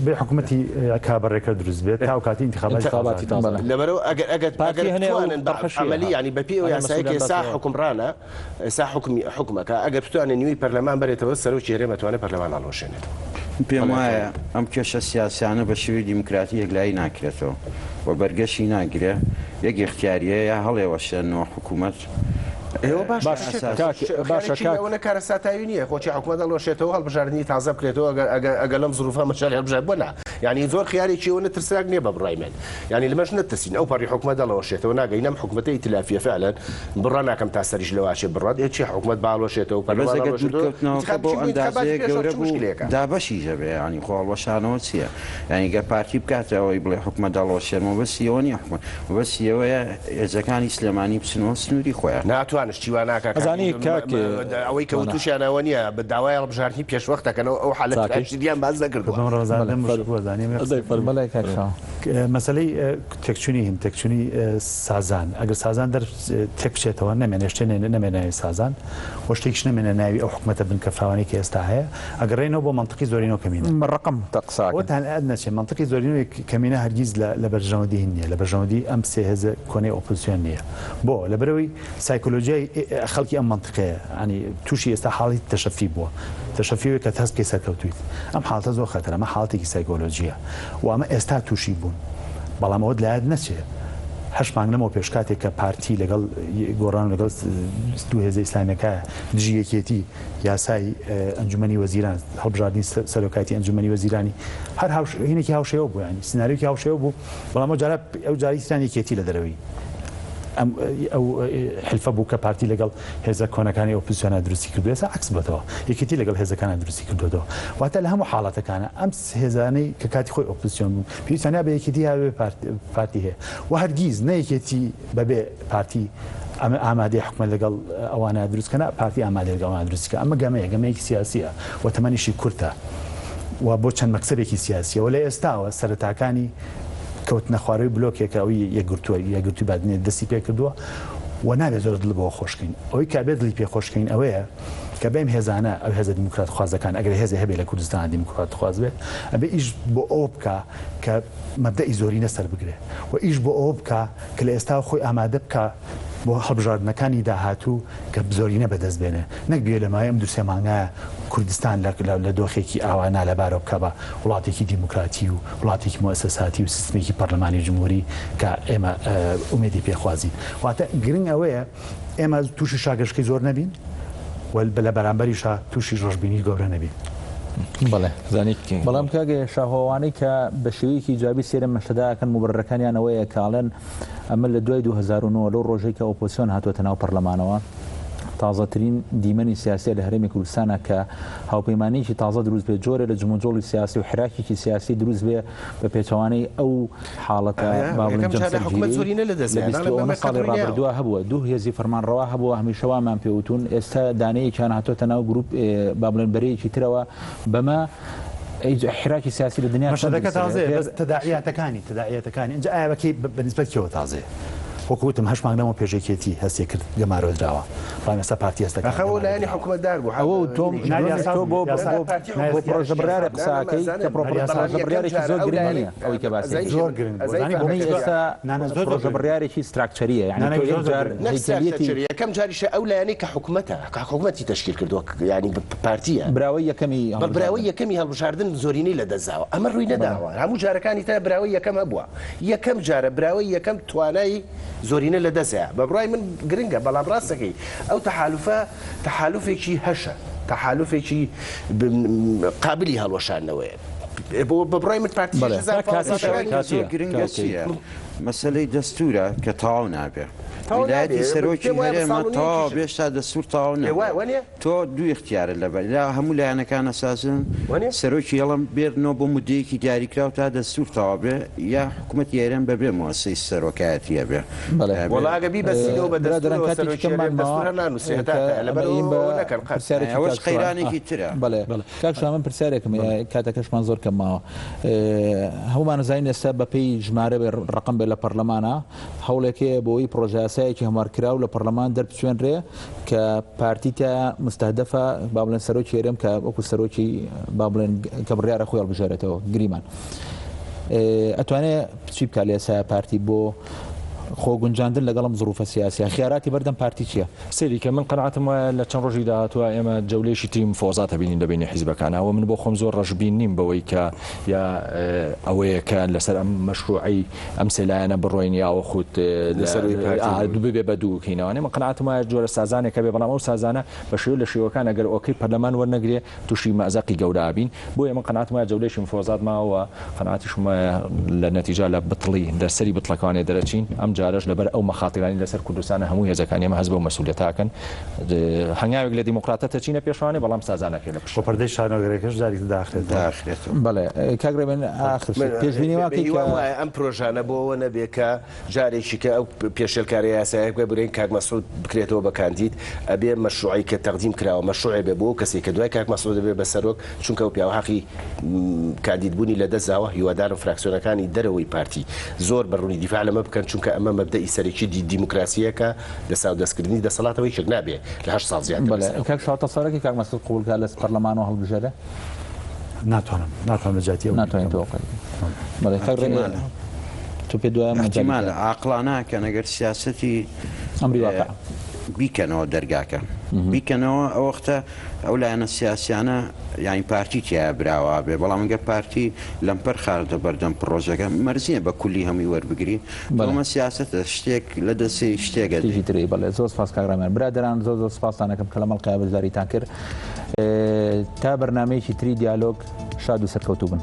بێ حکومەتی کابەڕێکەر دروست بێت تا ئەو کاتی ئینتخاباتی ئینتخاباتی تازە. تازە. لەبەرئەوە ئەگەر ئەگەر پارتی ئەگەر هەنێ ئەو بتوانن بە طرحەشیە عەمەلی ها. یانی بە پێی ئەو هەنێ یاسایە کە مەسئولیان ئێستا باتەوە. حوکمڕانە ئێستا حوکمی حوکمەکە ئەگەر بتوانێ نیوەی پەرلەمان بەرێتەوە سەرۆکی هەرێم ئەتوانێ پەرلەمان هەڵوەشێنێتەوە. من پێم وایە ئەم کێشە سیاسیانە بە شێوەی دیموکراتی یەکلایی ناکرێتەوە و بەرگەشی ناگرێ، یەک ئیختیارییە یا هەڵێوەشێننەوە حکوومەت ئێوە باشە باش شتێک کاک باشە خیارێکی کاک ئەوەنە کارەساتاوی نییە خۆچی حکومەت هەڵوەشێتەوە هەڵبژاردنی تازە بکرێتەوە ئەگەر ئەگەر ئەگەر لەم زروفە مەجالی هەڵبژارد بۆ نا یانی زۆر خیارێکی ئەوەنە ترسناک نییە بە بڕای من یانی لەمەش نەترسین ئەو پەڕی حکومەت هەڵەوەشێتەوە ناگەین ئەم حکومەتە ئیتلافیە فعلا بڕا ناکەم تا سەریش لەواچێ بڕات ئێ چی حکومەت با هەڵوەشێتەوە بەس پەرلەمان ئەگەر هەڵوەشێتەوە دوورکەوتنەوەکە ئینتخاب بۆ چی بۆ ئینتخاباتی ئەندازەیە پێشەوە گەورە چ بوو مشکلەیەکە؟ دابەشیش ئەبێ یانی خۆ هەڵوەشانەوە چییە یانی گەر پارتی بکاتە ئەوەی بڵێ حکومەت هەڵوەشێنمەوە مەبەستی ئەوە نییە حکومەت مەبەستی ئەوەیە هێزەکانی سلێمانی بچنەوە سنووری خۆیان. ناتوانن شتی وا ناکا کاک ئەزانی کاک ئەوەی کە توانا. وتوشیان ئەوە نییە بە داوای هەڵبژاردنی پێشوەخت دەکەنەوە ئەو حالەت چاکەی. تراژیدیان باس نەکردووە. بەم ڕەمەزان بەڵێ لەم فەرموو. مشک بووە زانیم یەک ئەدەی قسە فەرموو. بەڵێ کاک شاهۆ. مەسەلەی تێکچوونی هین تێکچوونی سازان ئەگەر سازان دەر تێک بچێتەوە نەمێنێ شتێ نەمێنێ ناوی سازان و شتێکیش نەمێنێ ناوی ئەو حکومەتە بنکە فراوانەی کە ئێستا هەیە ئەگەڕێنەوە بۆ مەنتقی زۆرینە و کەمینە. ڕقم تە قساکەن. ئەوەتان لەیاد نەچێ مەنتقی زۆرینە و کەمینە هەرگیز لە لە بەرژەوەندی هین نییە لە بەرژەوەندی ئەم سێ هێزە کۆنەی ئۆپۆزسیۆن نییە بۆ؟ لەبەرئەوەی سایکۆلۆژیای خەڵکی ئەم مەنتقەیە یانی تووشی ئێستا حاڵی تەشەفی بووە تەشەفی ئەوەیە کە هەست بکەی سەرکەوتوویت ئەم حاڵەتە زۆر خەتەرە ئەمە حاڵەتێکی سایکۆلۆژییە و ئەمە ئێستا تووشی بوون بەڵام ئەوەت لەیاد نەچێ هەشت مانگ لەمەو پێش کاتێک کە پارتی لەگەڵ گۆڕان و لەگەڵ دوو هێزە ئیسلامیەکە دژی یەکێتی یاسای ئەنجومەنی وەزیران هەڵبژاردنی سەرۆکایەتی ئەنجومەنی وەزیرانی هەر هینێکی هاوشێوە بوو یانی سناریۆکی هاوشێوە بوو بەڵام ئەو جارە ئەو جاری تران یەکێتی لە دەرەوەی ئەم ئەو حلفە بوو کە پارتی لەگەڵ هێزە کۆنەکانی ئۆپۆزسیۆنا دروستی کردو ئێستا عەکس بۆتەوە یەکێتی لەگەڵ هێزەکانە دروستی کردوێتەوە واتە لە هەموو حاڵەتەکانە ئەم هێزانەی کە کاتی خۆی ئۆپۆزسیۆن بوون پێویستیان یا بە یەکێتی یا بە پارتی هەیە و هەرگیز نە یەکێتی بەبێ پارتی ئەمە ئامادەیە حکومەت لەگەڵ ئەوانە دروست کەن، پارتی ئامادەیە لەگەڵ ئەوانە دروستی کە. ئەمە گەمەیە، گەمەیەکی سیاسییە و تەمەنیشی کورتە. و بۆ چەند مەکسەبێکی سیاسیەوە لە ئێستاوە سەرەتاکانی کەوتنە خوارەوەی بلۆکێکە ئەوی یەکگرتووە یەکگرتووی بادینێ دەستی پێکردووە و نابێت زۆر دڵ بەوە خۆشکەین ئەوەی کە ئەبێت دڵی پێ خۆشکەین ئەوەیە کە بەم هێزانە ئەو هێزە دیموکرات خوازەکان ئەگەر هێزێ هەبێ لە کوردستان دیموکرات خواز بێ ئەبێ ئیش بۆ ئەوە بکا کە مەبدەئی زۆرینە سەر بگرێ و ئیش بۆ ئەوە بکا کە لە ئێستاوە خۆی ئامادە بکا بۆ هەڵبژاردنەکانی داهاتوو کە زۆرینە بەدەست بێنێ نەک بێ لە ماوەی ئەم دوو سێ مانگە کوردستان لە لە دۆخێکی ئاوا نالەبارەوە بکا بە وڵاتێکی دیموکراتی و وڵاتێکی موئەسەساتی و سیستمێکی پەرلەمانی جمهوری کە ئێمە ئومێدی پێ خوازین. واتە گرنگ ئەوەیە ئێمە تووشی شاگەشکەی زۆر نەبین و لە بەرامبەریشا تووشی ڕەشبینی گەورە نەبین. بەڵێ بەڵام کاک شاهۆ ئەوانەی کە بە شێوەیەکی ئیجابی سەیرم مەشهەدە ئەکەن موبەررەکانیان ئەوەیە کە ئەڵێن ئەمە لە دوای 2009 لەو ڕۆژەی کە ئۆپۆزسیۆن هاتووەتە ناو پەرلەمانەوە تازەترین دیمەنی سیاسیە لە هەرێمی کوردستانە کە هاوپەیمانیەکی تازە دروست بێ جۆرێ لە جموجۆڵی سیاسی و حراکێکی سیاسی دروست بێ بە پێچەوانەی ئەو حاڵەتە با بڵێین جەمسەرگیرەی لە 29 ساڵی ڕابردووە هەبووە دوو هێزی فەرمانڕەوا هەبووە هەمیشە وامان پێ وتوون ئێستا دانەیەکیان هاتۆتە ناو گروپ با بڵێن بەرەیەکی ترەوە بەمە حراکی سیاسی لە دنیا مەشهەدەکە تازەیە بەس تەداعیاتەکانی تەداعیاتەکانی ئینجا ئایا بەکەی بە نسبەت کێوە تازەیە وەکو وتم هەشت مانگ لەمەو پێش یەکێتی هەستی کرد گەمارۆ دراوە بەڵام ئێستا پارتی هەستەکان ئەخە ئەوە لایەنی حکومەتدار بوو ئەوە و تۆم تۆ بۆ بۆ پرۆژە بڕیارە قسەکەی کە پرۆژە بڕیارێکی زۆر گرنگ نییە ئەوەی کە باسی زۆر گرنگ بوو زانی بۆ ئێستا پرۆژە بڕیارێکی ستراکچەریە یعنی تۆ یەک جار هەیکەلیەتی یەکەم جاریشە ئەو لایەنەی کە حکومەتە کە حکومەتی تەشکیل کردووە یعنی پارتیە براوەی یەکەمی بەڵ براوەی یەکەمی هەڵبژاردن زۆرینەی لەدەستداوە ئەمە ڕووی نەداوە هەموو جارەکانی تر براوەی یەکەم هەبووە یەکەم جارە براوەی یەکەم توانای زۆرینە لەدەستەیە بە بڕوای من گرنگە بەڵام ڕاستەکەی ئەو تەحالوفە تەحالوفێکی هەشە تەحالوفێکی قابلی هەڵوەشاندنەوەیە بۆ بە بڕوای من پارتی زۆر گرنگە چییە مەسەلەی دەستورە کە تەواو نابێ ویلایەتی سەرۆکی هەرێمە تەواو بێ شتا دەستور تەواو نەبووە تۆ دوو ئیختیارت لەبەر لا هەموو لایەنەکان ئەسازن سەرۆکی هەڵم بێرنەوە بۆ مودەیەکی دیاریکراو تا دەستور تەواو بێ یا حکومەتی هەرێم بەبێ موەسەی سەرۆکایەتی ئەبێ. وەڵا ئەگەر بیبەستینەوە بە دەستورەوە سەرۆکی هەرێم دەستور هەر نانوسرێ هەتا هەتایە لەبەر ئەوە نەکەن قەت. ئەوەش قەیرانێکی ترە. بەڵێ کاک شا من پرسیارێکم هەیە کاتەکەشمان زۆر کەم ماوە هەموومان ئەزانین ئێستا بەپێی ژمارە بێ ڕەقەم بێ لە پەرلەمانا هەوڵێک هەیە بۆ ئەوەی پڕۆژەیاسایەکی هەموارکراو لە پەرلەمان دەربچوێنرێ کە پارتی تیا مستهدفە با بڵێن سەرۆکی هەرێم کە وەکو سەرۆکی با بڵێن کە بڕیارە خۆی هەڵبژێرێتەوە گریمان ئەتوانێ چی بکات لە ئێستا پارتی بۆ خۆ گونجاندن لەگەڵم زروفە سیاسیە خیاراتی بەردەم پارتی چییە؟ سەیری کە من قەناعەتم وایە لە چەند ڕۆژی داهاتووە ئێمە جەولەیەکی تری مفاوەزات ئەبینین لە بەینی حیزبەکانا و من بۆ خۆم زۆر ڕەشبین نیم بەوەی کە یا ئەوەیە کە لەسەر ئەم مەشروعەی ئەم سێ لایەنە بڕۆین یاوەخود ببێ بە دوو کەینەوانێ من قەناعەتم وایە جۆرە سازانێک هەبێ بەڵام ئەو سازانە بە شێوە لە شێوەکان ئەگەر ئۆکەی پەرلەمان وەرنەگرێ تووشی مەئزەقی گەورە ئەبین بۆیە من قەناعەتم وایە جەولەیەکی مفاوەزات ماوە و قەناعەتیشم وایە لە نەتیجە لە بتڵی لە سەری بتڵەکانێ دەرەچین ئەم جارەش لەبەر ئەو مەخاترانەی لەسەر کوردستانە هەموو هێزەکانی ئێمە هەست بەو مەسئولیەتە ئەکەن هەنگاوێک لە دیموکراتە تەچینە پێشوانێ بەڵام سازانەکەی لە پشت. وە پەردەی شانۆگەرەکەش جارێکی تر داخرێتەوە. داخرێتەوە. بەڵێ کاک ڕێبین ئاخر شت پێشبینی وا کەی کە. هیوام وایە ئەم پرۆژانە بۆ ئەوە نەبێ کە جارێکی کە ئەو پێشێلکارە یاسایە بکە برێن کاک مەسعود بکرێتەوە بە کاندید ئەبێ مەشروعی کە تەقدیم کراوە مەشروعێ بێ بۆ ئەو کەسەی کە دوای کاک مەسعود ئەبێ بە سەرۆک چونکە ئەو پیاوە حەقی کاندید بوونی لە دەست داوە هیوادارم فراکسیۆنەکانی دەرەوەی پارتی زۆر بە ڕوونی دیفاع لەمە بکەن چونکە ئەمە مەبدەئی سەرەکی دیموکراسییە کە دەساودەستکردنی دەسەڵاتەوە یەکێک نابێ لە هەشت ساڵ زیاتر بەڵێ بەسەر کاک شاهۆ تەسەورەکەی کاک مەسعود قبوڵ کات لە پەرلەمانەوە هەڵبژێرێ؟ ناتوانم ناتوانم لە جیاتی ئەو ناتوانین تۆ قەی بەڵێ کاک ڕێ احتیمالە. تۆ پێت وایە مەجالی احتیمالە عاقڵانە کەن ئەگەر سیاسەتی ئەمری واقع بیکەنەوە دەرگاکە بیکەنەوە ئەوەختە ئەو لایەنە سیاسیانە یانی پارتی تیایا براوە بێ بەڵام گەر پارتی لەمپەر خاردە بەردەم پڕۆژەکە مەرج نیە بە کولی هەمووی وەربگری بەڵام سیاسەتە شتێک لە دەستی شتێکە شتێکی تری بەڵێ زۆر سپاس کاک ڕامیار برادەران زۆر زۆر سپاستان ئەکەم کە لە مەڵقیا بەشداریتان کرد تا بەرنمەیەکی تری دیالۆگ شاد و سەرکەوتوو بن.